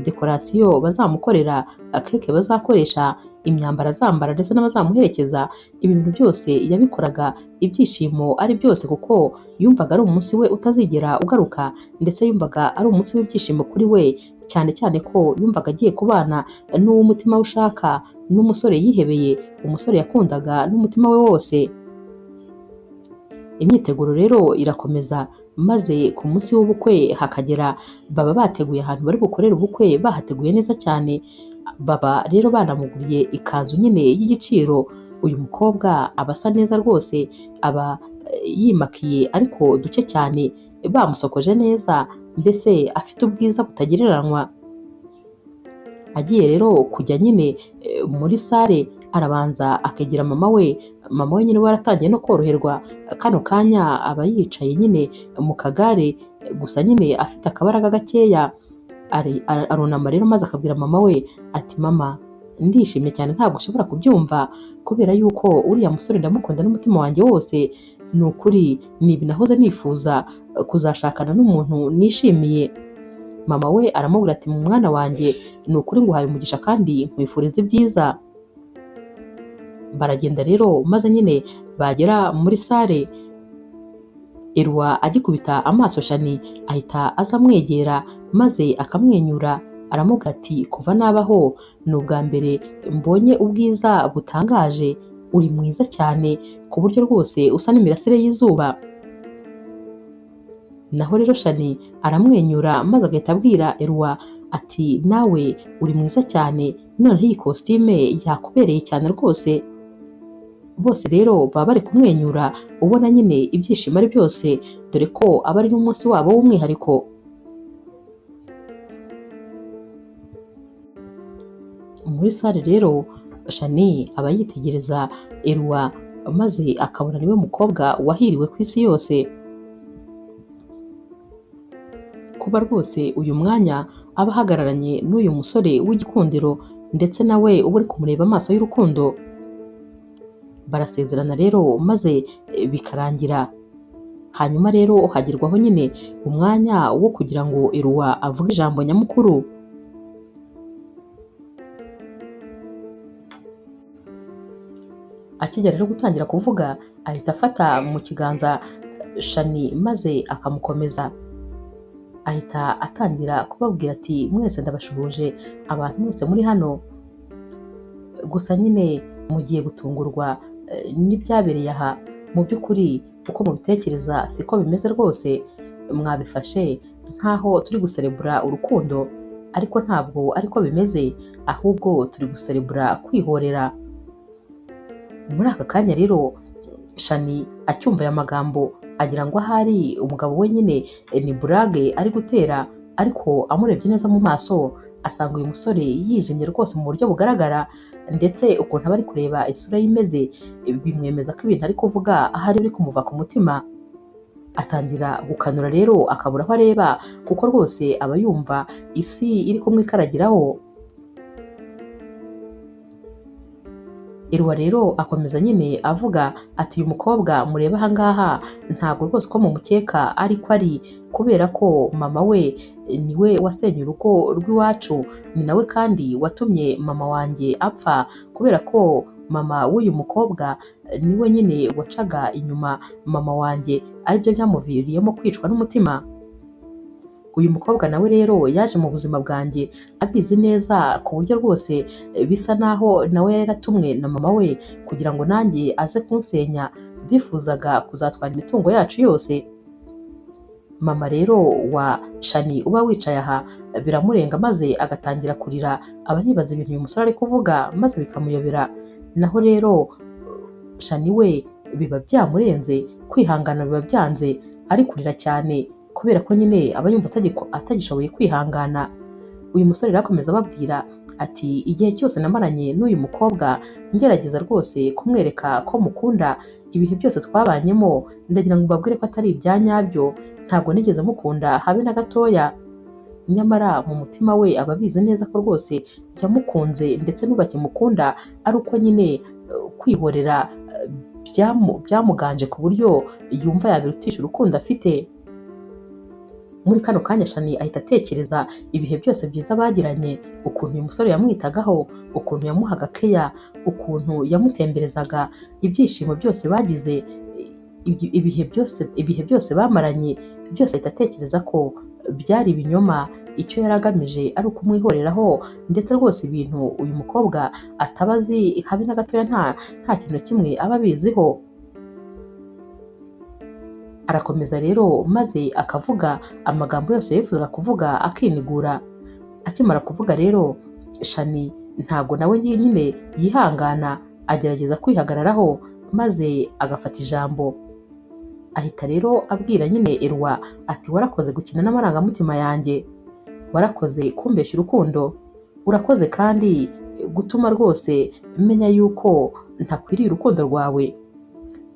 dekorasiyo bazamukorera, keke bazakoresha, imyambaro azambara ndetse n'abazamuherekeza, ibi bintu byose yabikoraga ibyishimo ari byose, kuko yumvaga ari umunsi we utazigera ugaruka, ndetse yumvaga ari umunsi w'ibyishimo kuri we, cyane cyane ko yumvaga agiye kubana n'uw'umutima we ushaka, n'umusore yihebeye, umusore yakundaga n'umutima we wose. Imyiteguro rero irakomeza, maze ku munsi w'ubukwe hakagera, baba bateguye ahantu bari bukorere ubukwe, bahateguye neza cyane, baba rero banamuguriye ikanzu nyine y'igiciro. Uyu mukobwa aba asa neza rwose, aba yimakiye ariko duke cyane, bamusokoje neza, mbese afite ubwiza butagereranywa. Agiye rero kujya nyine muri sale, arabanza akegera mama we, mama we nyine waratangiye no koroherwa, kano kanya aba yicaye nyine mu kagare, gusa nyine afite akabaraga gakeya. Arunama rero maze akabwira mama we ati mama ndishimye cyane ntabwo ushobora kubyumva, kubera yuko uriya musore ndamukunda n'umutima wanjye wose, ni ukuri ni ibi nahoze nifuza kuzashakana n'umuntu nishimiye. Mama we aramubwira ati mwana wanjye ni ukuri nguhaye umugisha kandi nkwifuriza ibyiza. Baragenda rero maze nyine bagera muri sale, Eloi agikubita amaso Shani ahita aza amwegera maze akamwenyura, aramubwira ati kuva nabaho ni ubwa mbere mbonye ubwiza butangaje, uri mwiza cyane ku buryo rwose usa n'imirasire y'izuba. Naho rero Shani aramwenyura maze agahita abwira Eloi ati nawe uri mwiza cyane, noneho iyi kositime yakubereye cyane rwose. Bose rero baba bari kumwenyura ubona nyine ibyishimo ari byose, dore ko aba ari n'umunsi wabo w'umwihariko. Muri sale rero Shani aba yitegereza Eloi maze akabona niwe mukobwa wahiriwe ku isi yose. Kuba rwose uyu mwanya aba ahagararanye n'uyu musore w'igikundiro ndetse nawe uba uri kumureba amaso y'urukundo. Barasezerana rero maze bikarangira. Hanyuma rero hagerwaho nyine umwanya wo kugira ngo Eloi avuge ijambo nyamukuru. Akijya rero gutangira kuvuga ahita afata mu kiganza Shani maze akamukomeza. Ahita atangira kubabwira ati mwese ndabashuhuje abantu mwese muri hano, gusa nyine mugiye gutungurwa n'ibyabereye aha. Mu by'ukuri uko mubitekereza siko bimeze rwose, mwabifashe nk'aho turi guserebura urukundo, ariko ntabwo ariko bimeze, ahubwo turi guserebura kwihorera. Muri aka kanya rero Shani acyumva aya magambo agira ngo ahari umugabo we nyine ni burage ari gutera, ariko amurebye neza mu maso asanga uyu musore yijimye rwose mu buryo bugaragara, ndetse ukuntu aba ari kureba isura ye imeze bimwemeza ko ibintu ari kuvuga ahari biri kumuva ku mutima. Atangira gukanura rero akabura aho areba, kuko rwose aba yumva isi iri kumwikaragiraho. Eloi rero akomeza nyine avuga ati uyu mukobwa mureba aha ngaha ntabwo rwose ko mumukeka ariko ari, kubera ko mama we niwe wasenye urugo rw'iwacu, ni nawe kandi watumye mama wanjye apfa, kubera ko mama w'uyu mukobwa niwe nyine wacaga inyuma mama wanjye, aribyo byamuviriyemo kwicwa n'umutima. Uyu mukobwa nawe rero yaje mu buzima bwanjye abizi neza ku buryo rwose bisa naho nawe yari yaratumwe na mama we kugira ngo nanjye aze kunsenya, bifuzaga kuzatwara imitungo yacu yose. Mama rero wa Shani uba wicaye aha biramurenga maze agatangira kurira, aba yibaza ibintu uyu musore ari kuvuga maze bikamuyobera. Naho rero Shani we biba byamurenze, kwihangana biba byanze, ari kurira cyane kubera ko nyine aba yumva atagishoboye kwihangana. Uyu musore rero akomeza ababwira ati igihe cyose namaranye n'uyu mukobwa ngerageza rwose kumwereka ko mukunda, ibihe byose twabanyemo ndagira ngo mbabwire ko atari ibya nyabyo, ntabwo nigeze mukunda habe na gatoya. Nyamara mu mutima we aba abizi neza ko rwose yamukunze ndetse n'ubu akimukunda, ari uko nyine kwihorera byamuganje ku buryo yumva yabirutisha urukundo afite. Muri kano kanya Shani ahita atekereza ibihe byose byiza bagiranye, ukuntu uyu musore yamwitagaho, ukuntu yamuhaga keya, ukuntu yamutemberezaga, ibyishimo byose bagize, ibihe byose bamaranye, byose ahita atekereza ko byari ibinyoma, icyo yari agamije ari ukumwihoreraho, ndetse rwose ibintu uyu mukobwa ataba azi habe na gatoya, nta kintu na kimwe aba abiziho. Arakomeza rero maze akavuga amagambo yose yifuzaga kuvuga akinigura. Akimara kuvuga rero Shani ntabwo nawe nyine yihangana, agerageza kwihagararaho maze agafata ijambo. Ahita rero abwira nyine Eloi ati warakoze gukina n'amarangamutima yanjye, warakoze kumbeshya urukundo, urakoze kandi gutuma rwose menya yuko ntakwiriye urukundo rwawe.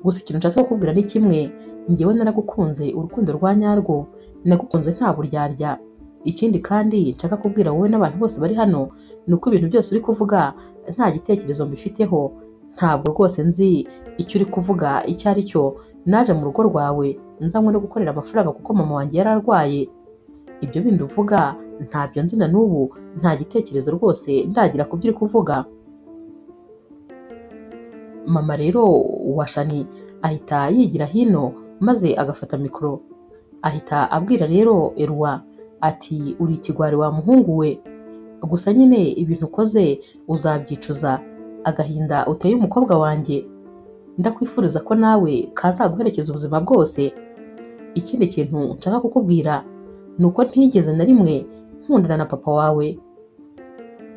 Gusa ikintu nshatse kukubwira ni kimwe, njyewe naragukunze urukundo rwa nyarwo, nagukunze nta buryarya. Ikindi kandi nshaka kubwira wowe n'abantu bose bari hano ni uko ibintu byose uri kuvuga nta gitekerezo mbifiteho, ntabwo rwose nzi icyo uri kuvuga icyo ari cyo. Naje mu rugo rwawe nzanywe no gukorera amafaranga kuko mama wanjye yari arwaye. Ibyo bindi uvuga ntabyo nzi na n'ubu, nta gitekerezo rwose ndagira ku byo uri kuvuga. Mama rero wa Shani ahita yigira hino maze agafata mikoro, ahita abwira rero Eloi ati uri ikigwari wa muhungu we, gusa nyine ibintu ukoze uzabyicuza, agahinda uteye umukobwa wanjye, ndakwifuriza ko nawe kazaguherekeza ubuzima bwose. Ikindi kintu nshaka kukubwira ni uko ntigeze na rimwe nkundana na papa wawe,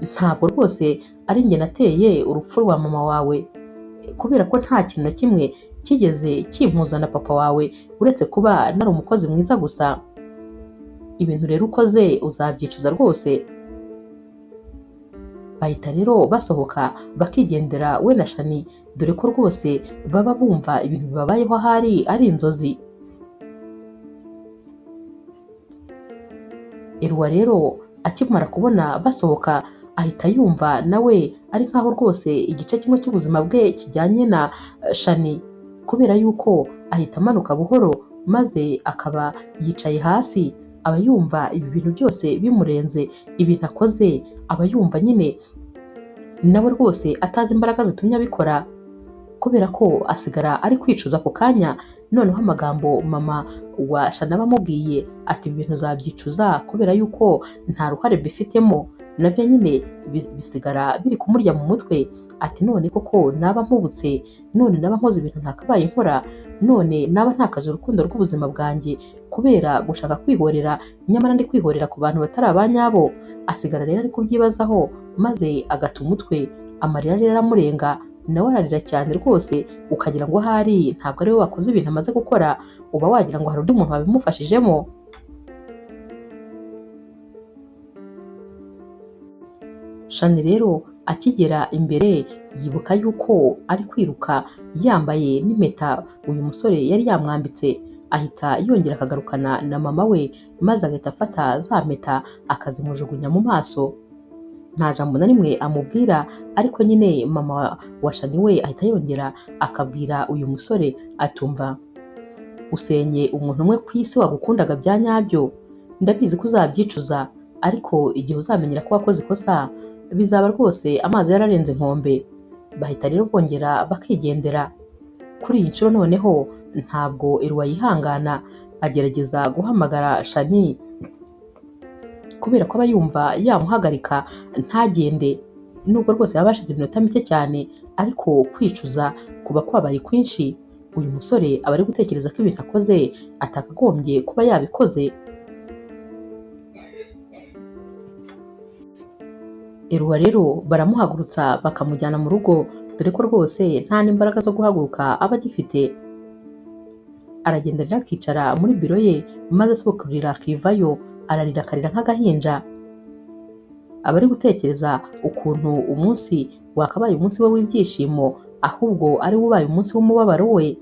ntabwo rwose ari njye nateye urupfu rwa mama wawe, kubera ko nta kintu na kimwe kigeze kimpuza na papa wawe uretse kuba nari umukozi mwiza gusa. Ibintu rero ukoze uzabyicuza rwose. Bahita rero basohoka bakigendera we na Shani, dore ko rwose baba bumva ibintu bibabayeho ahari ari inzozi. Eloi rero akimara kubona basohoka ahita yumva nawe ari nkaho rwose igice kimwe cy'ubuzima bwe kijyanye na Shani, kubera yuko ahita amanuka buhoro maze akaba yicaye hasi, aba yumva ibi bintu byose bimurenze, ibintu akoze aba yumva nyine nawe rwose atazi imbaraga zitumye abikora, kubera ko asigara ari kwicuza ako kanya. Noneho amagambo mama wa Shani aba amubwiye ati ibi bintu uzabyicuza kubera yuko nta ruhare mbifitemo, nabyo nyine bisigara biri kumurya mu mutwe, ati none koko naba mpubutse, none naba nkoze ibintu ntakabaye nkora, none naba ntakaje urukundo rw'ubuzima bwanjye kubera gushaka kwihorera, nyamara ndi kwihorera ku bantu batari abanyabo. Asigara rero ari kubyibazaho maze agata umutwe, amarira rero aramurenga, nawe ararira cyane rwose, ukagira ngo ahari ntabwo ari we wakoze ibintu amaze gukora, uba wagira ngo hari undi muntu wabimufashijemo. Shani rero akigera imbere yibuka yuko ari kwiruka yambaye n'impeta uyu musore yari yamwambitse, ahita yongera akagarukana na mama we maze agahita afata za mpeta akazimujugunya mu maso. Nta jambo na rimwe amubwira, ariko nyine mama wa Shani we ahita yongera akabwira uyu musore atumva usenye umuntu umwe ku isi wagukundaga bya nyabyo, ndabizi ko uzabyicuza, ariko igihe uzamenyera ko wakoze ikosa bizaba rwose amazi yararenze inkombe. Bahita rero bongera bakigendera. Kuri iyi nshuro noneho ntabwo Eloi yihangana, agerageza guhamagara Shani kubera ko aba yumva yamuhagarika ntagende, nubwo rwose yaba hashize iminota mike cyane, ariko kwicuza kuba kwabaye kwinshi. Uyu musore aba ari gutekereza ko ibintu akoze atakagombye kuba yabikoze. Eloi rero baramuhagurutsa bakamujyana mu rugo, dore ko rwose nta n'imbaraga zo guhaguruka aba agifite. Aragenda rero akicara muri biro ye maze asohoka kurira akivayo, ararira akarira nk'agahinja. Aba ari gutekereza ukuntu umunsi wakabaye umunsi we w'ibyishimo ahubwo ari wo ubaye umunsi w'umubabaro we.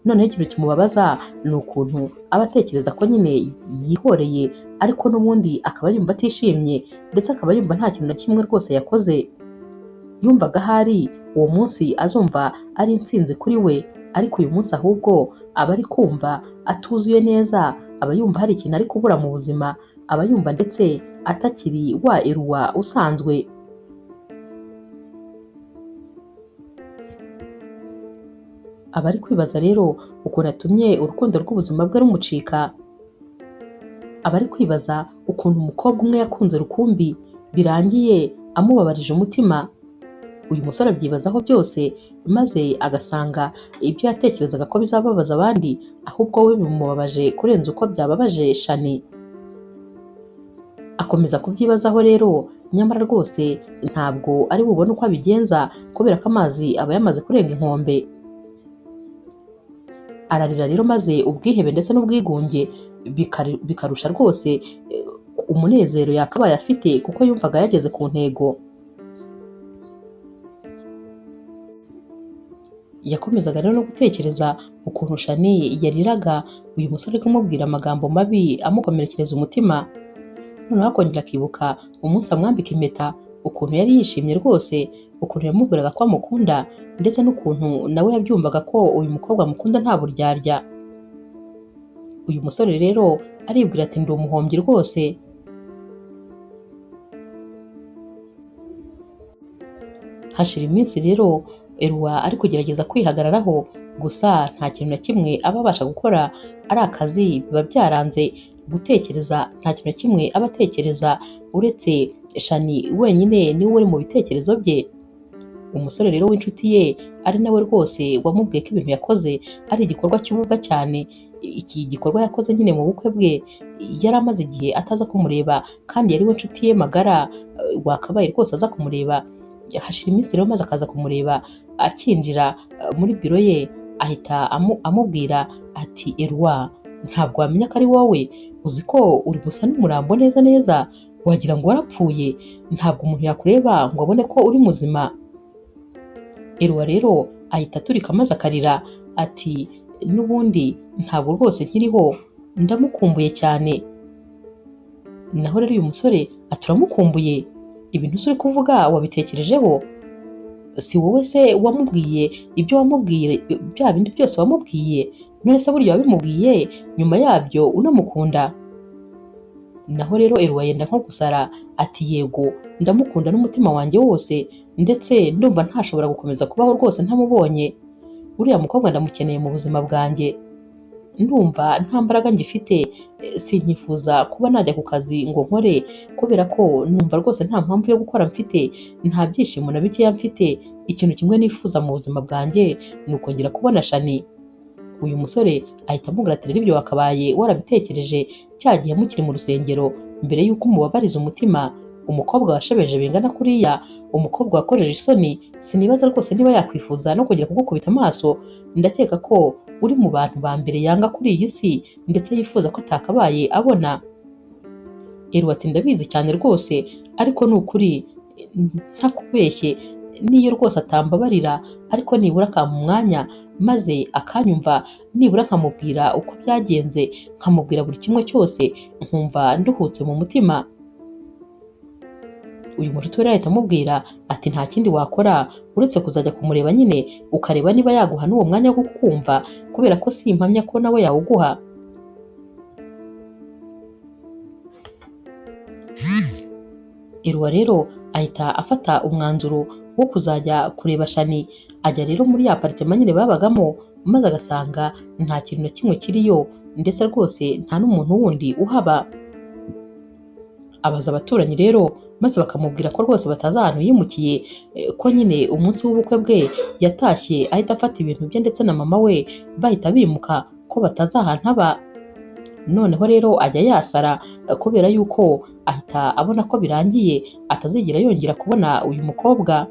Noneho ikintu kimubabaza ni ukuntu aba atekereza ko nyine yihoreye, ariko n'ubundi akaba yumva atishimye, ndetse akaba yumva nta kintu na kimwe rwose yakoze. Yumvaga ahari uwo munsi azumva ari intsinzi kuri we, ariko uyu munsi ahubwo aba ari kumva atuzuye neza, aba yumva hari ikintu ari kubura mu buzima, aba yumva ndetse atakiri wa Eloi usanzwe. Aba ari kwibaza rero ukuntu atumye urukundo rw'ubuzima bwe rumucika, aba ari kwibaza ukuntu umukobwa umwe yakunze rukumbi birangiye amubabarije umutima. Uyu musore abyibazaho byose maze agasanga ibyo yatekerezaga ko bizababaza abandi ahubwo we bimubabaje kurenza uko byababaje Shani. Akomeza kubyibazaho rero, nyamara rwose ntabwo ari bubone uko abigenza kubera ko amazi aba yamaze kurenga inkombe. Ararira rero maze ubwihebe ndetse n'ubwigunge bikarusha rwose umunezero yakabaye afite kuko yumvaga yageze ku ntego. Yakomezaga rero no gutekereza ukuntu Shani yariraga uyu musore kumubwira amagambo mabi amukomerekereza umutima. Noneho akongera akibuka umunsi amwambika impeta, ukuntu yari yishimye rwose, ukuntu yamubwiraga ko amukunda, ndetse n'ukuntu nawe yabyumvaga ko uyu mukobwa amukunda nta buryarya. Uyu musore rero aribwira ati ndi umuhombyi rwose. Hashira iminsi rero Eloi ari kugerageza kwihagararaho, gusa nta kintu na kimwe aba abasha gukora, ari akazi biba byaranze, gutekereza nta kintu na kimwe aba atekereza uretse Shani wenyine niwe uri mu bitekerezo bye. Umusore rero w'inshuti ye ari nawe rwose wamubwiye ko ibintu yakoze ari igikorwa cy'ububwa cyane, iki gikorwa yakoze nyine mu bukwe bwe, yari amaze igihe ataza kumureba kandi yari we nshuti ye magara, wakabaye rwose aza kumureba. Hashira iminsi rero maze akaza kumureba, akinjira muri biro ye ahita amubwira ati Eloi, ntabwo wamenya ko ari wowe, uzi ko uri gusa n'umurambo neza neza, wagira ngo warapfuye, ntabwo umuntu yakureba ngo abone ko uri muzima. Eloi rero ahita aturika maze akarira ati n'ubundi ntabwo rwose nkiriho, ndamukumbuye cyane. Naho rero uyu musore ati uramukumbuye, ibintu uri kuvuga wabitekerejeho? Si wowe se wamubwiye ibyo wamubwiye, bya bindi byose wamubwiye? None se burya wabimubwiye nyuma yabyo unamukunda? Naho rero Eloi yenda nko gusara ati yego ndamukunda n'umutima wanjye wose, ndetse ndumva ntashobora gukomeza kubaho rwose ntamubonye. Uriya mukobwa ndamukeneye mu buzima bwanjye, ndumva nta mbaraga ngifite, sinkifuza kuba najya ku kazi ngo nkore, kubera ko numva rwose nta mpamvu yo gukora mfite, nta byishimo na bikeya mfite. Ikintu kimwe nifuza mu buzima bwanjye ni ukongera kubona Shani. Uyu musore ahita amubwira ati rero ibyo wakabaye warabitekereje cya gihe mukiri mu rusengero, mbere y'uko umubabariza umutima. Umukobwa washebeje bingana kuriya, umukobwa wakojeje isoni, sinibaza rwose niba yakwifuza no kongera kugukubita amaso. Ndakeka ko uri mu bantu ba mbere yanga kuri iyi si, ndetse yifuza ko atakabaye abona. Eloi ati ndabizi cyane rwose, ariko ni ukuri ntakubeshye, niyo rwose atambabarira, ariko nibura akampa umwanya maze akanyumva, nibura nkamubwira uko byagenze, nkamubwira buri kimwe cyose, nkumva nduhutse mu mutima. Uyu mushuti we ahita amubwira ati nta kindi wakora uretse kuzajya kumureba nyine, ukareba niba yaguha n'uwo mwanya wo kukumva, kubera ko si impamya ko nawe yawuguha. Eloi rero ahita afata umwanzuro wo kuzajya kureba Shani. Ajya rero muri ya aparitema nyine babagamo, maze agasanga nta kintu na kimwe kiriyo, ndetse rwose nta n'umuntu wundi uhaba. Abaza abaturanyi rero maze bakamubwira ko rwose batazi ahantu yimukiye, ko nyine umunsi w'ubukwe bwe yatashye ahita afata ibintu bye ndetse na mama we bahita bimuka, ko batazi ahantu aba. Noneho rero ajya yasara kubera yuko ahita abona ko birangiye, atazigera yongera kubona uyu mukobwa.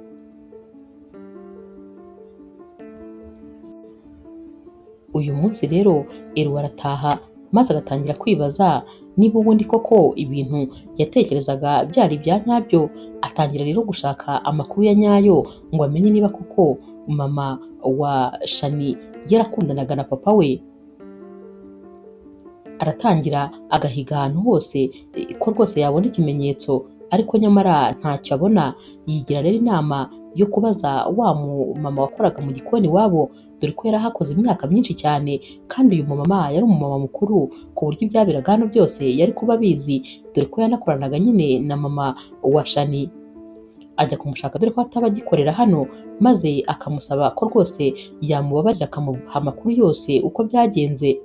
Uyu munsi rero Eloi arataha maze agatangira kwibaza niba ubundi koko ibintu yatekerezaga byari ibya nyabyo. Atangira rero gushaka amakuru ya nyayo ngo amenye niba koko mama wa Shani yarakundanaga na papa we. Aratangira agahiga ahantu hose ko rwose yabona ikimenyetso, ariko nyamara ntacyo abona. Yigira rero inama yo kubaza wa mama wakoraga mu gikoni iwabo, dore ko yarahakoze imyaka myinshi cyane, kandi uyu mumama yari umumama mukuru ku buryo ibyaberaga hano byose yari kuba abizi, dore ko yanakoranaga nyine na mama wa Shani. Ajya kumushaka dore ko ataba agikorera hano, maze akamusaba ko rwose yamubabarira akamuha amakuru yose uko byagenze.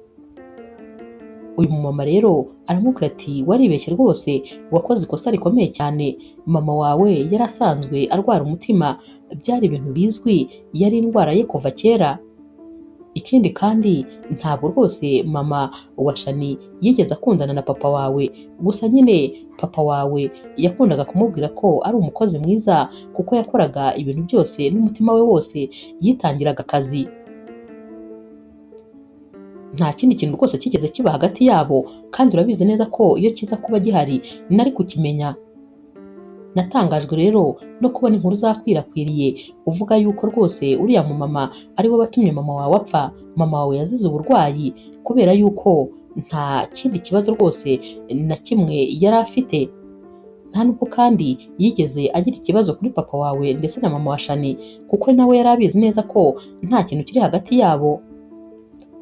Uyu mumama rero aramubwira ati waribeshye rwose, wakoze ikosa rikomeye cyane, mama wawe yari asanzwe arwara umutima, byari ibintu bizwi, yari indwara ye kuva kera. Ikindi kandi ntabwo rwose mama wa Shani yigeze akundana na papa wawe, gusa nyine papa wawe yakundaga kumubwira ko ari umukozi mwiza kuko yakoraga ibintu byose n'umutima we wose, yitangiraga akazi. Nta kindi kintu rwose kigeze kiba hagati yabo, kandi urabizi neza ko iyo kiza kuba gihari nari kukimenya. Natangajwe rero no kubona inkuru zakwirakwiriye uvuga yuko rwose uriya mumama ari we watumye mama wawe apfa, mama wawe yazize uburwayi kubera yuko nta kindi kibazo rwose na kimwe yari afite. Nta nubwo kandi yigeze agira ikibazo kuri papa wawe ndetse na mama wa Shani, kuko nawe yari abizi neza ko nta kintu kiri hagati yabo.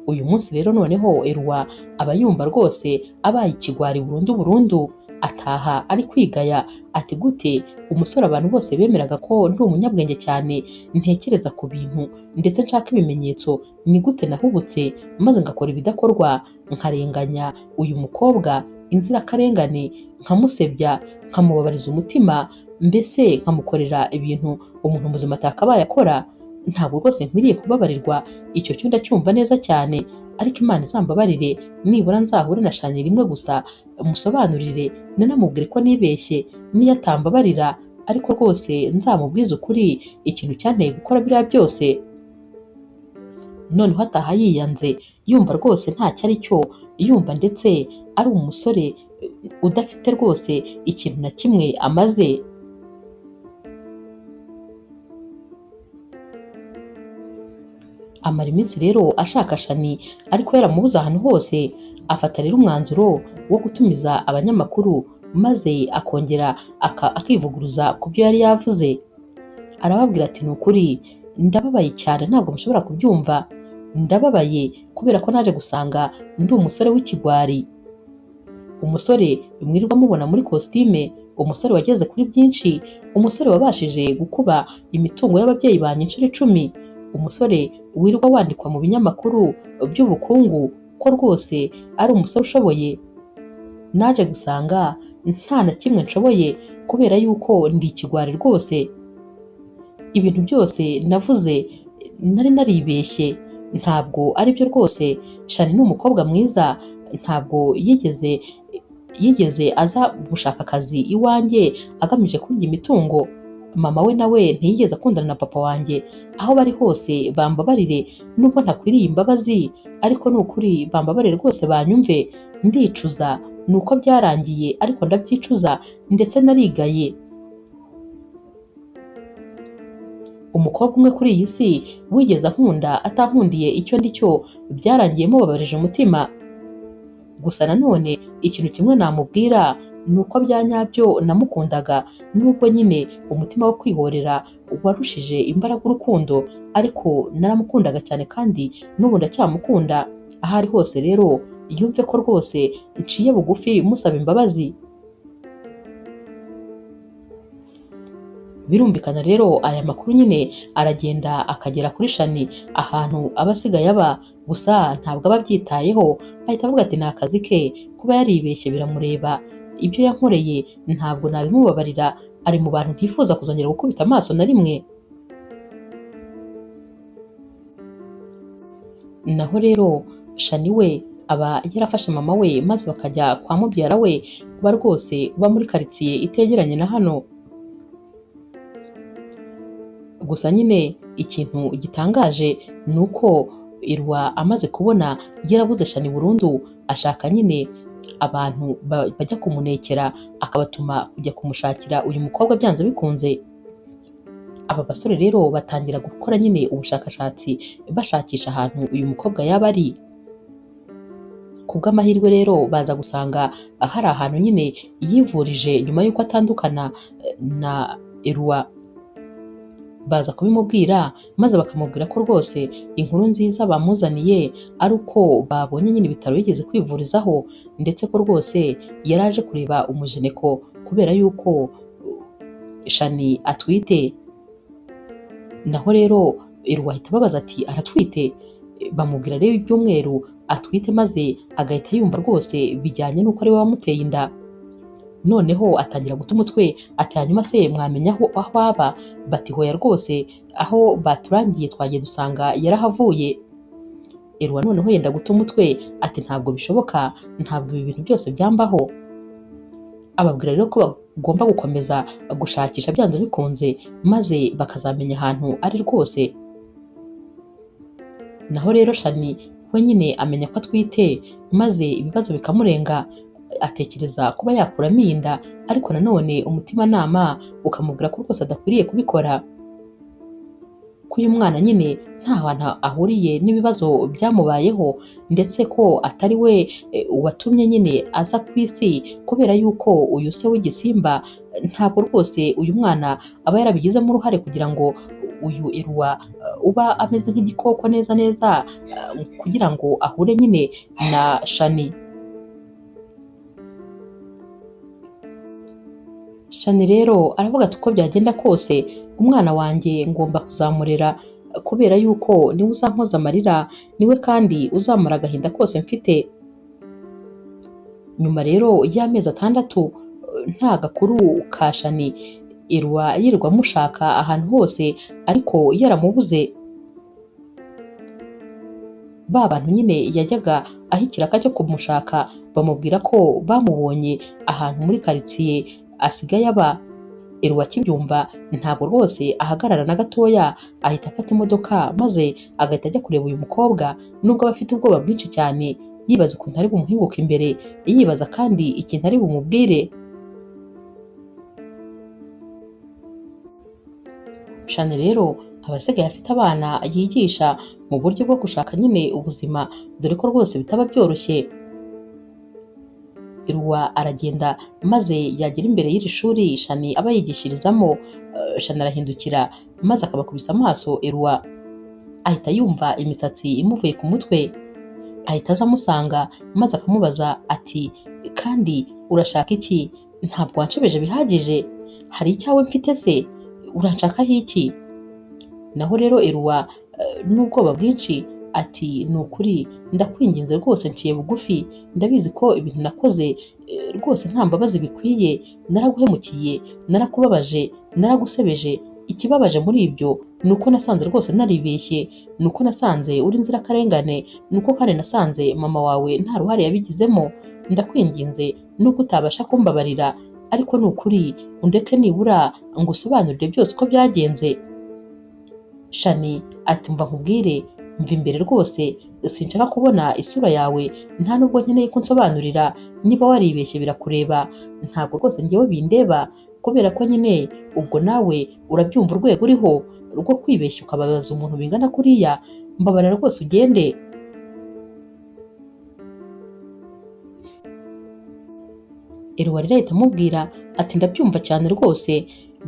Uyu munsi rero noneho Eloi aba yumva rwose abaye ikigwari burundu burundu, ataha ari kwigaya ati gute umusore abantu bose bemeraga ko ndi umunyabwenge cyane, ntekereza ku bintu ndetse nshaka ibimenyetso, ni gute nahubutse maze ngakora ibidakorwa, nkarenganya uyu mukobwa inzirakarengane, nkamusebya, nkamubabariza umutima, mbese nkamukorera ibintu umuntu muzima atakabaye akora. Ntabwo rwose nkwiriye kubabarirwa, icyo cyo ndacyumva neza cyane, ariko Imana izambabarire nibura nzahure na Shani rimwe gusa musobanurire, nanamubwire ko nibeshye, niyo atambabarira ariko rwose nzamubwize ukuri ikintu cyanteye gukora biriya byose. Noneho ataha yiyanze, yumva rwose ntacyo ari cyo, yumva ndetse ari umusore udafite rwose ikintu na kimwe amaze. Amara iminsi rero ashaka Shani ariko yaramubuze ahantu hose. Afata rero umwanzuro wo gutumiza abanyamakuru maze akongera akivuguruza ku byo yari yavuze. Arababwira ati ni ukuri ndababaye cyane, ntabwo mushobora kubyumva, ndababaye kubera ko naje gusanga ndi umusore w'ikigwari, umusore mwirirwa mubona muri kositime, umusore wageze kuri byinshi, umusore wabashije gukuba imitungo y'ababyeyi banjye inshuro 10, umusore wirirwa wandikwa mu binyamakuru by'ubukungu ko rwose ari umusore ushoboye. Naje gusanga nta na kimwe nshoboye kubera yuko ndi ikigwari rwose. Ibintu byose navuze nari naribeshye, ntabwo ari byo rwose. Shani ni umukobwa mwiza, ntabwo yigeze aza gushaka akazi iwanjye agamije kurya imitungo. Mama we nawe ntiyigeze akundana na papa wanjye. Aho bari hose bambabarire, nubwo ntakwiriye imbabazi, ariko ni ukuri bambabarire rwose banyumve. Ndicuza nuko byarangiye, ariko ndabyicuza ndetse narigaye. Umukobwa umwe kuri iyi si wigeze ankunda atankundiye icyo ndi cyo, byarangiye mubabarije umutima. Gusa nanone ikintu kimwe namubwira ni uko bya nyabyo namukundaga, nubwo nyine umutima wo kwihorera warushije imbaraga urukundo, ariko naramukundaga cyane kandi n'ubu ndacyamukunda. Aho ari hose rero yumve ko rwose nciye bugufi musaba imbabazi. Birumvikana rero aya makuru nyine aragenda akagera kuri Shani ahantu aba asigaye aba, gusa ntabwo aba abyitayeho, ahita avuga ati ni akazi ke, kuba yaribeshye biramureba, ibyo yankoreye ntabwo nabimubabarira, ari mu bantu ntifuza kuzongera gukubita amaso na rimwe. Naho rero Shani we aba yarafashe mama we maze bakajya kwa mubyara we, kuba rwose uba muri karitsiye itegeranye na hano. Gusa nyine ikintu gitangaje ni uko Irwa amaze kubona yarabuze Shani burundu, ashaka nyine abantu bajya kumunekera, akabatuma kujya kumushakira uyu mukobwa byanze bikunze. Aba basore rero batangira gukora nyine ubushakashatsi bashakisha ahantu uyu mukobwa yaba ari. Kubw'amahirwe rero baza gusanga hari ahantu nyine yivurije nyuma y'uko atandukana na Irwa. Baza kubimubwira maze bakamubwira ko rwose inkuru nziza bamuzaniye ari uko babonye nyine ibitaro yigeze kwivurizaho, ndetse ko rwose yaraje kureba umujeneko kubera yuko Shani atwite. Naho rero Irwa ahita ababaza ati aratwite? Bamubwira rero ibyumweru atwite, maze agahita yumva rwose bijyanye n'uko ari we wamuteye inda. Noneho atangira guta umutwe ati hanyuma se mwamenya aho aba? Bati hoya rwose aho baturangiye twagiye dusanga yarahavuye. Irwa noneho yenda guta umutwe ati ntabwo bishoboka, ntabwo ibi bintu byose byambaho. Ababwira rero ko bagomba gukomeza gushakisha byanze bikunze, maze bakazamenya ahantu ari rwose. Naho rero Shani we nyine amenya ko atwite, maze ibibazo bikamurenga, atekereza kuba yakuramo iyi nda, ariko nanone umutimanama ukamubwira ko rwose adakwiriye kubikora, ko uyu mwana nyine nta hantu ahuriye n'ibibazo byamubayeho, ndetse ko atari we watumye nyine aza ku isi, kubera yuko uyu se w'igisimba ntabwo rwose uyu mwana aba yarabigizemo uruhare kugira ngo uyu Irwa uba ameze nk'igikoko neza neza, kugira ngo ahure nyine na Shani. Shani rero aravuga ati uko byagenda kose umwana wanjye ngomba kuzamurera, kubera yuko niwe uzampoza amarira, niwe kandi uzamara agahinda kose mfite. Nyuma rero y'amezi 6 nta gakuru ka Shani Eloi yirirwa amushaka ahantu hose ariko yaramubuze. Ba bantu nyine yajyaga aho ikiraka cyo kumushaka bamubwira ko bamubonye ahantu muri karitsiye asigaye aba. Eloi akibyumva ntabwo rwose ahagarara na gatoya, ahita afata imodoka maze agahita ajya kureba uyu mukobwa, nubwo aba afite ubwoba bwinshi cyane, yibaza ukuntu ari bumuhinguke imbere, yibaza kandi ikintu ari bumubwire. Shani rero aba asigaye afite abana yigisha mu buryo bwo gushaka nyine ubuzima, dore ko rwose bitaba byoroshye. Eloi aragenda maze yagera imbere y'iri shuri Shani aba yigishirizamo, Shani arahindukira maze akabakubisa amaso Eloi, ahita yumva imisatsi imuvuye ku mutwe, ahita aza amusanga maze akamubaza ati kandi urashaka iki? Ntabwo wanshebeje bihagije? Hari icyawe mfite se? Uranshakaho iki? Naho rero Eloi n'ubwoba bwinshi ati ni ukuri ndakwinginze rwose nciye bugufi, ndabizi ko ibintu nakoze rwose nta mbabazi bikwiye, naraguhemukiye, narakubabaje, naragusebeje. Ikibabaje muri ibyo ni uko nasanze rwose naribeshye, ni uko nasanze uri inzirakarengane, ni uko kandi nasanze mama wawe nta ruhare yabigizemo. Ndakwinginze nubwo utabasha kumbabarira, ariko ni ukuri undeke nibura ngusobanurire byose uko byagenze. Shani ati mva nkubwire, mva imbere rwose sinshaka kubona isura yawe, nta nubwo nkeneye ko nsobanurira, niba waribeshye birakureba, ntabwo rwose njyewe bindeba, kubera ko nyine ubwo nawe urabyumva urwego uriho rwo kwibeshya ukababaza umuntu bingana kuriya, mbabarira rwose ugende. Eloi rero ahita amubwira ati ndabyumva cyane rwose,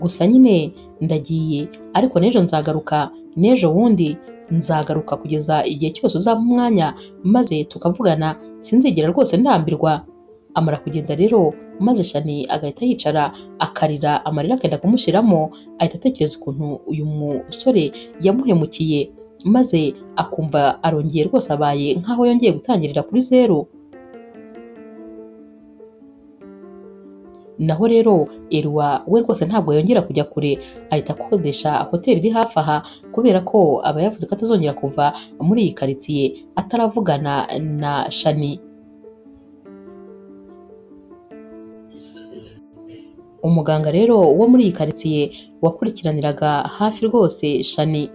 gusa nyine ndagiye, ariko n'ejo nzagaruka, n'ejo bundi nzagaruka kugeza igihe cyose uzampa umwanya maze tukavugana, sinzigera rwose ndambirwa. Amara kugenda rero maze Shani agahita yicara akarira, amarira akenda kumushiramo, ahita atekereza ukuntu uyu musore yamuhemukiye, maze akumva arongeye rwose abaye nkaho yongeye gutangirira kuri zeru. Naho rero Eloi we rwose ntabwo yongera kujya kure, ahita akodesha hoteli iri hafi aha, kubera ko aba yavuze ko atazongera kuva muri iyi karitsiye ataravugana na Shani. Umuganga rero wo muri iyi karitsiye wakurikiraniraga hafi rwose Shani,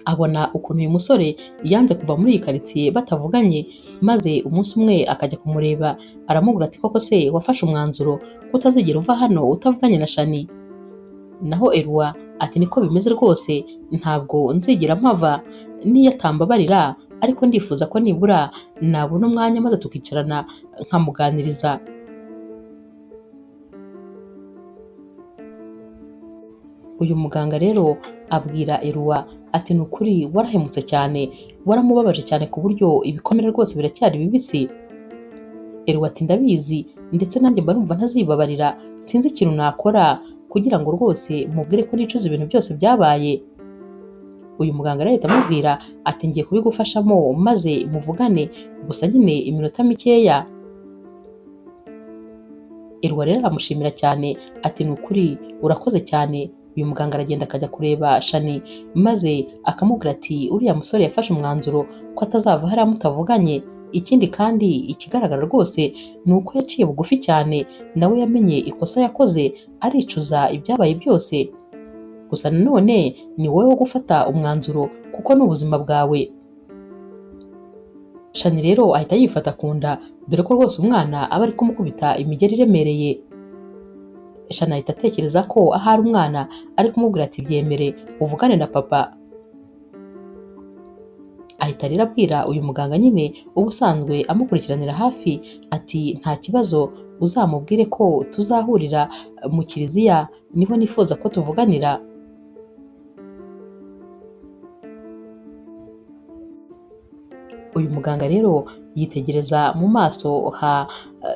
abona ukuntu uyu musore yanze kuva muri iyi karitsiye batavuganye, maze umunsi umwe akajya kumureba aramubwira ati koko se wafashe umwanzuro ko utazigera uva hano utavuganye na Shani? Naho Eloi ati niko bimeze rwose, ntabwo nzigera mpava, niyo atambabarira ariko ndifuza ko nibura nabona umwanya maze tukicarana nkamuganiriza. Uyu muganga rero abwira Eloi ati ni ukuri warahemutse cyane, waramubabaje cyane ku buryo ibikomere rwose biracyari bibisi. Eloi ati ndabizi, ndetse nanjye mba numva ntazibabarira, sinzi ikintu nakora kugira ngo rwose mubwire ko nicuza ibintu byose byabaye. Uyu muganga rero ahita amubwira ati ngiye kubigufashamo maze muvugane, gusa nyine iminota mikeya. Eloi rero aramushimira cyane ati ni ukuri urakoze cyane. Uyu muganga aragenda akajya kureba Shani maze akamubwira ati uriya musore yafashe umwanzuro ko atazava hariya mutavuganye, ikindi kandi ikigaragara rwose ni uko yaciye bugufi cyane, nawe yamenye ikosa yakoze aricuza ibyabaye byose, gusa nanone ni wowe wo gufata umwanzuro kuko ni ubuzima bwawe. Shani rero ahita yifata ku nda, dore ko rwose umwana aba ari kumukubita imigeri iremereye. Shani ahita atekereza ko ahari umwana ari kumubwira ati byemere uvugane na papa. Ahita rero abwira uyu muganga nyine uba usanzwe amukurikiranira hafi ati nta kibazo, uzamubwire ko tuzahurira mu kiliziya, niho nifuza ko tuvuganira. Uyu muganga rero yitegereza mu maso ha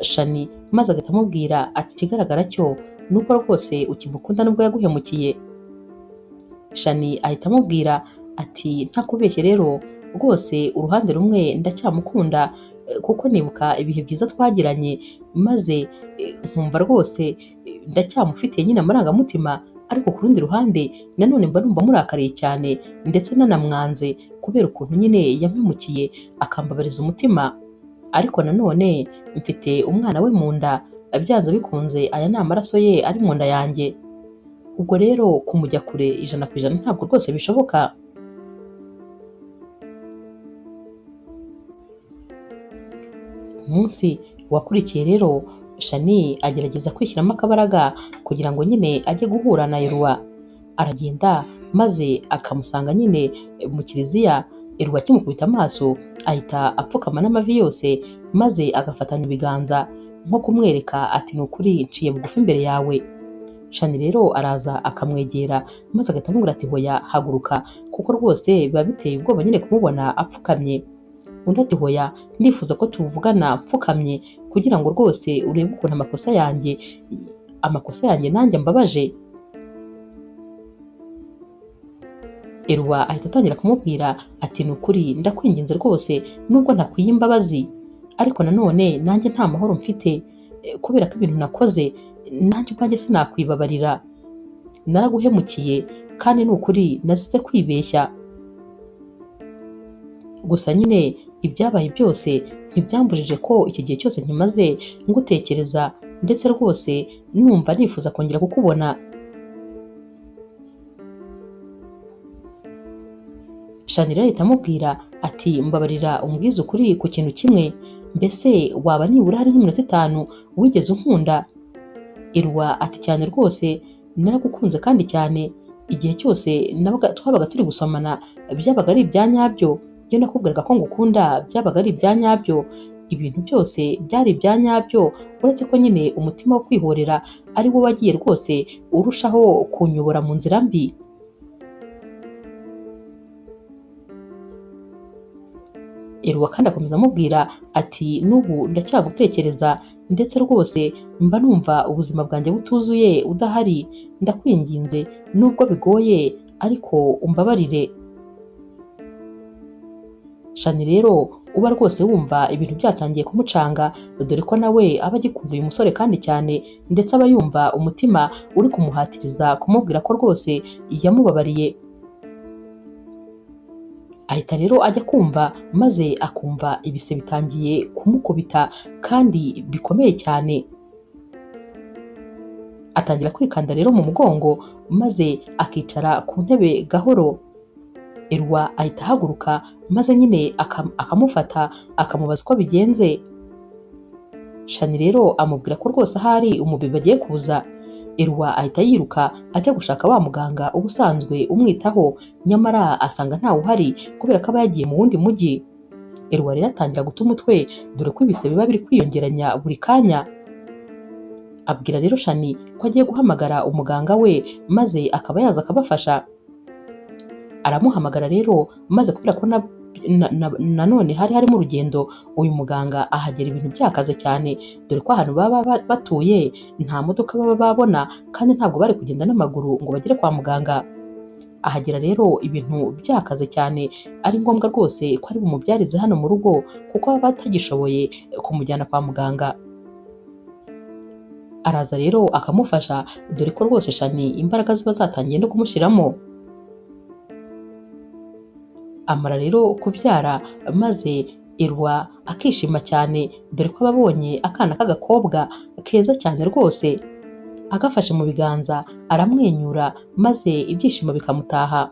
Shani maze agahita amubwira ati ikigaragara cyo ni uko rwose ukimukunda nubwo yaguhemukiye. Shani ahita amubwira ati ntakubeshye rero rwose uruhande rumwe ndacyamukunda kuko nibuka ibihe byiza twagiranye, maze nkumva rwose Ndacyamufitiye nyine amarangamutima, ariko ku rundi ruhande nanone mba numva murakariye cyane ndetse nanamwanze kubera ukuntu nyine yampemukiye akambabariza umutima. Ariko nanone mfite umwana we mu nda, byanze bikunze aya ni amaraso ye ari mu nda yanjye. Ubwo rero kumujya kure 100% ntabwo rwose bishoboka. Umunsi wakurikiye rero Shani agerageza kwishyiramo akabaraga kugira ngo nyine ajye guhura na Eloi. Aragenda maze akamusanga nyine mu kiliziya. Eloi akimukubita amaso ahita apfukama n'amavi yose, maze agafatanya ibiganza nko kumwereka ati ni ukuri nciye bugufi imbere yawe. Shani rero araza akamwegera maze agahita amubwira ati hoya haguruka, kuko rwose biba biteye ubwoba nyine kumubona apfukamye. Undi ati hoya ndifuza ko tuvugana mpfukamye kugira ngo rwose urebe ukuntu amakosa yanjye nanjye mbabaje. Eloi ahita atangira kumubwira ati ni ukuri ndakwinginze rwose nubwo ntakwiye imbabazi, ariko nanone nanjye nta mahoro mfite kubera ko ibintu nakoze nanjye ubwanjye sinakwibabarira, naraguhemukiye kandi ni ukuri nazize kwibeshya. Gusa nyine ibyabaye byose ntibyambujije ko iki gihe cyose nkimaze ngutekereza, ndetse rwose numva nifuza kongera kukubona. Shani rero ahita amubwira ati mbabarira umbwize ukuri ku kintu kimwe, mbese waba nibura hari nk'iminota 5 wigeze unkunda? Eloi ati cyane rwose naragukunze kandi cyane, igihe cyose twabaga turi gusomana byabaga ari ibya nyabyo, iyo nakubwiraga ko ngukunda byabaga ari ibya nyabyo, ibintu byose byari ibya nyabyo, uretse ko nyine umutima wo kwihorera ari wo wagiye rwose urushaho kunyobora mu nzira mbi. Eloi kandi akomeza amubwira ati n'ubu ndacyagutekereza ndetse rwose mba numva ubuzima bwanjye butuzuye udahari, ndakwinginze nubwo bigoye ariko umbabarire. Shani rero uba rwose wumva ibintu byatangiye kumucanga, dore ko nawe aba agikunda uyu musore kandi cyane, ndetse aba yumva umutima uri kumuhatiriza kumubwira ko rwose yamubabariye. Ahita rero ajya kumva maze akumva ibise bitangiye kumukubita kandi bikomeye cyane. Atangira kwikanda rero mu mugongo maze akicara ku ntebe gahoro. Eloi ahita ahaguruka maze nyine akamufata akamubaza uko bigenze. Shani rero amubwira ko rwose ahari umubiri bagiye kuza. Eloi ahita yiruka ajya gushaka wa muganga ubusanzwe umwitaho, nyamara asanga ntawe uhari kubera ko aba yagiye mu wundi mujyi. Eloi rero atangira guta umutwe dore ko ibise biba biri kwiyongeranya buri kanya. Abwira rero Shani ko agiye guhamagara umuganga we maze akaba yaza akabafasha. Aramuhamagara rero maze kubera ko nanone hari harimo urugendo, uyu muganga ahagera ibintu byakaze cyane, dore ko ahantu baba batuye nta modoka baba babona kandi ntabwo bari kugenda n'amaguru ngo bagere kwa muganga. Ahagera rero ibintu byakaze cyane, ari ngombwa rwose ko ari bumubyarize hano mu rugo kuko baba batagishoboye kumujyana kwa muganga. Araza rero akamufasha, dore ko rwose Shani imbaraga ziba zatangiye no kumushyiramo. Amara rero kubyara maze Eloi akishima cyane, dore ko ababonye akana k'agakobwa keza cyane rwose. Agafashe mu biganza aramwenyura maze ibyishimo bikamutaha.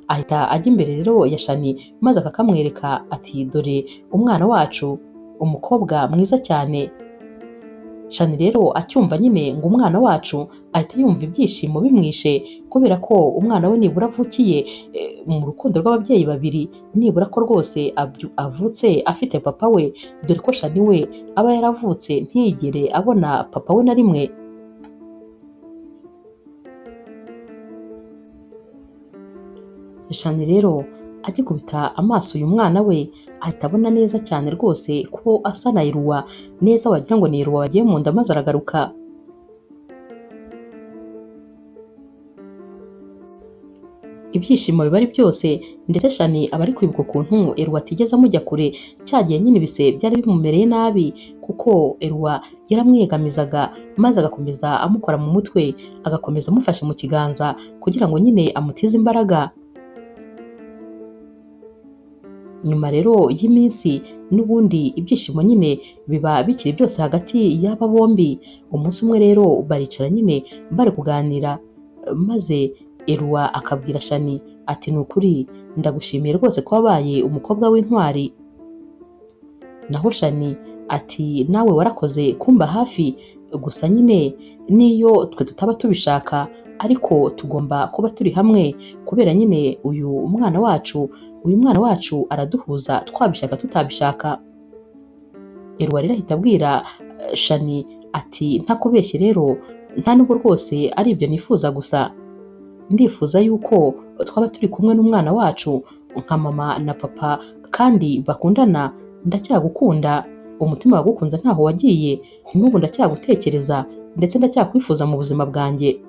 Ahita ajya imbere rero ya Shani maze akakamwereka ati dore umwana wacu, umukobwa mwiza cyane. Shani rero acyumva nyine ngo umwana wacu ahita yumva ibyishimo bimwishe, kubera ko umwana we nibura avukiye mu rukundo rw'ababyeyi babiri, nibura ko rwose avutse afite papa we, dore ko Shani we aba yaravutse ntiyigere abona papa we na rimwe. Shani rero agikubita amaso uyu mwana we ahita abona neza cyane rwose ko asa na Eloi neza, wagira ngo ni Eloi wagiye mu nda maze aragaruka. Ibyishimo biba ari byose, ndetse Shani aba ari kwibuka ukuntu Eloi atigeze amujya kure cya gihe nyine ibise byari bimumereye nabi, kuko Eloi yaramwegamizaga maze agakomeza amukora mu mutwe, agakomeza amufashe mu kiganza kugira ngo nyine amutize imbaraga. Nyuma rero y'iminsi n'ubundi ibyishimo nyine biba bikiri byose hagati y'aba bombi. Umunsi umwe rero baricara nyine bari kuganira, maze Eloi akabwira Shani ati ni ukuri ndagushimiye rwose ko wabaye umukobwa w'intwari. Naho Shani ati nawe warakoze kumba hafi, gusa nyine n'iyo twe tutaba tubishaka ariko tugomba kuba turi hamwe kubera nyine uyu mwana wacu araduhuza twabishaka tutabishaka. Eloi rero ahita abwira Shani ati ntakubeshye rero nta nubwo rwose ari ibyo nifuza gusa, ndifuza yuko twaba turi kumwe n'umwana wacu nka mama na papa kandi bakundana. Ndacyagukunda, umutima wagukunze ntaho wagiye, n'ubu ndacyagutekereza ndetse ndacyakwifuza mu buzima bwanjye.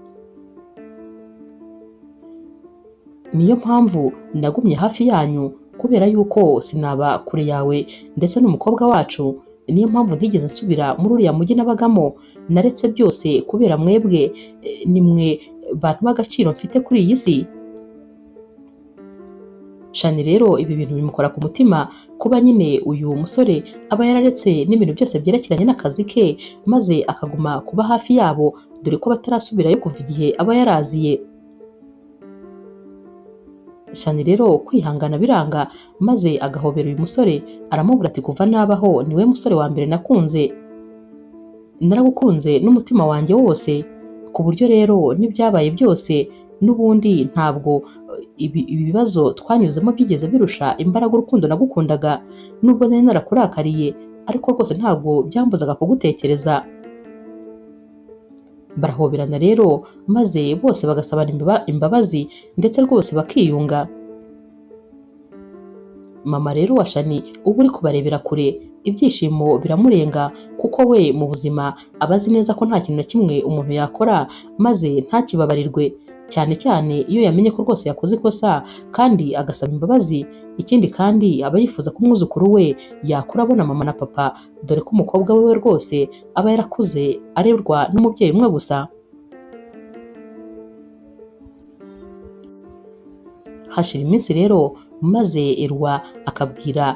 Niyo mpamvu nagumye hafi yanyu kubera yuko sinaba kure yawe ndetse n'umukobwa wacu. Niyo mpamvu ntigeze nsubira muri uriya mujyi nabagamo, naretse byose kubera mwebwe, nimwe bantu b'agaciro mfite kuri iyi si. Shani rero ibi bintu bimukora ku mutima, kuba nyine uyu musore aba yararetse n'ibintu byose byerekeranye n'akazi ke maze akaguma kuba hafi yabo, dore ko batarasubirayo kuva igihe aba yaraziye. Shani rero kwihangana biranga, maze agahobera uyu musore aramubwira ati kuva nabaho niwe musore wa mbere nakunze, naragukunze n'umutima wanjye wose, ku buryo rero n'ibyabaye byose n'ubundi ntabwo ibi bibazo twanyuzemo byigeze birusha imbaraga urukundo nagukundaga, nubwo nari narakurakariye ariko rwose ntabwo byambuzaga kugutekereza. Barahoberana rero maze bose bagasabana imbabazi ndetse rwose bakiyunga. Mama rero wa Shani uba uri kubarebera kure, ibyishimo biramurenga kuko we mu buzima aba azi neza ko nta kintu na kimwe umuntu yakora maze ntakibabarirwe, cyane cyane iyo yamenye ko rwose yakoze ikosa kandi agasaba imbabazi. Ikindi kandi aba yifuza ko umwuzukuru we yakura abona mama na papa, dore ko umukobwa we rwose aba yarakuze arerwa n'umubyeyi umwe gusa. Hashira iminsi rero maze Eloi akabwira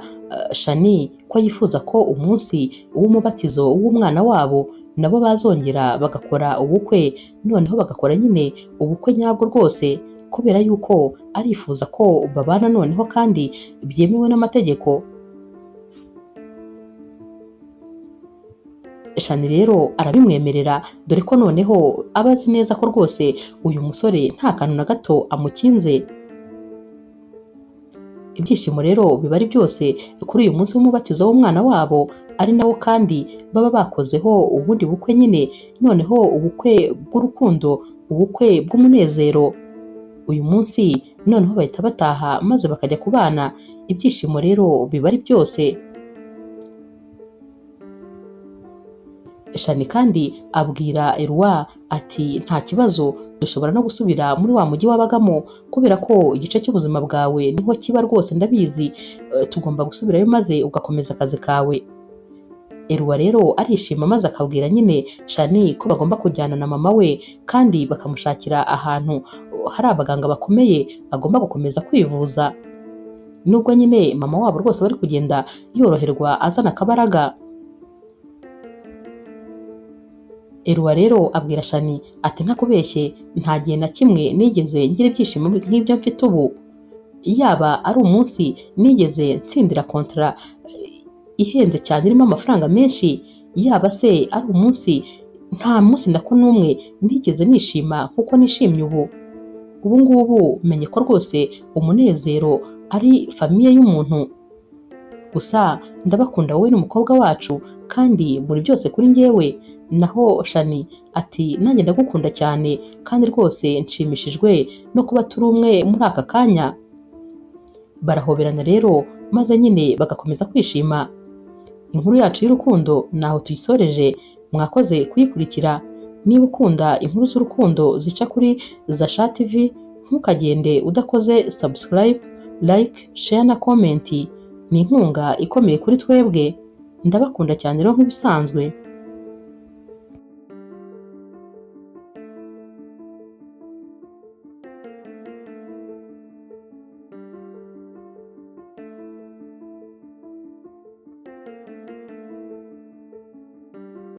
Shani ko yifuza ko umunsi w'umubatizo w'umwana wabo nabo bazongera bagakora ubukwe, noneho bagakora nyine ubukwe nyabwo rwose, kubera yuko arifuza ko babana noneho kandi byemewe n'amategeko. Shani rero arabimwemerera, dore ko noneho aba azi neza ko rwose uyu musore nta kantu na gato amukinze. Ibyishimo rero biba ari byose kuri uyu munsi w'umubatizo w'umwana wabo, ari nawo kandi baba bakozeho ubundi bukwe nyine, noneho ubukwe bw'urukundo, ubukwe bw'umunezero. Uyu munsi noneho bahita bataha maze bakajya kubana, ibyishimo rero biba ari byose. Shani kandi abwira Eloi ati nta kibazo, dushobora no gusubira muri wa mujyi wabagamo kubera ko igice cy'ubuzima bwawe niho kiba rwose ndabizi, tugomba gusubirayo maze ugakomeza akazi kawe. Eloi rero arishima maze akabwira nyine Shani ko bagomba kujyana na mama we kandi bakamushakira ahantu hari abaganga bakomeye agomba gukomeza kwivuza, nubwo nyine mama wabo rwose bari kugenda yoroherwa azana akabaraga. Eloi rero abwira Shani ati ntakubeshye, nta gihe na kimwe nigeze ngira ibyishimo nk'ibyo mfite ubu, yaba ari umunsi nigeze ntsindira kontara ihenze cyane irimo amafaranga menshi, yaba se ari umunsi, nta munsi nako n'umwe nigeze nishima kuko nishimye ubu. Ubu ngubu menye ko rwose umunezero ari famiye y'umuntu. Gusa ndabakunda wowe n'umukobwa wacu kandi muri byose kuri njyewe. Naho Shani ati nanjye ndagukunda cyane kandi rwose nshimishijwe no kuba turi umwe muri aka kanya. Barahoberana rero maze nyine bagakomeza kwishima. Inkuru yacu y'urukundo naho tuyisoreje, mwakoze kuyikurikira. Niba ukunda inkuru z'urukundo zica kuri Zasha TV, Ntukagende udakoze subscribe, like, share na comment. Ni inkunga ikomeye kuri twebwe. Ndabakunda cyane rero nk'ibisanzwe.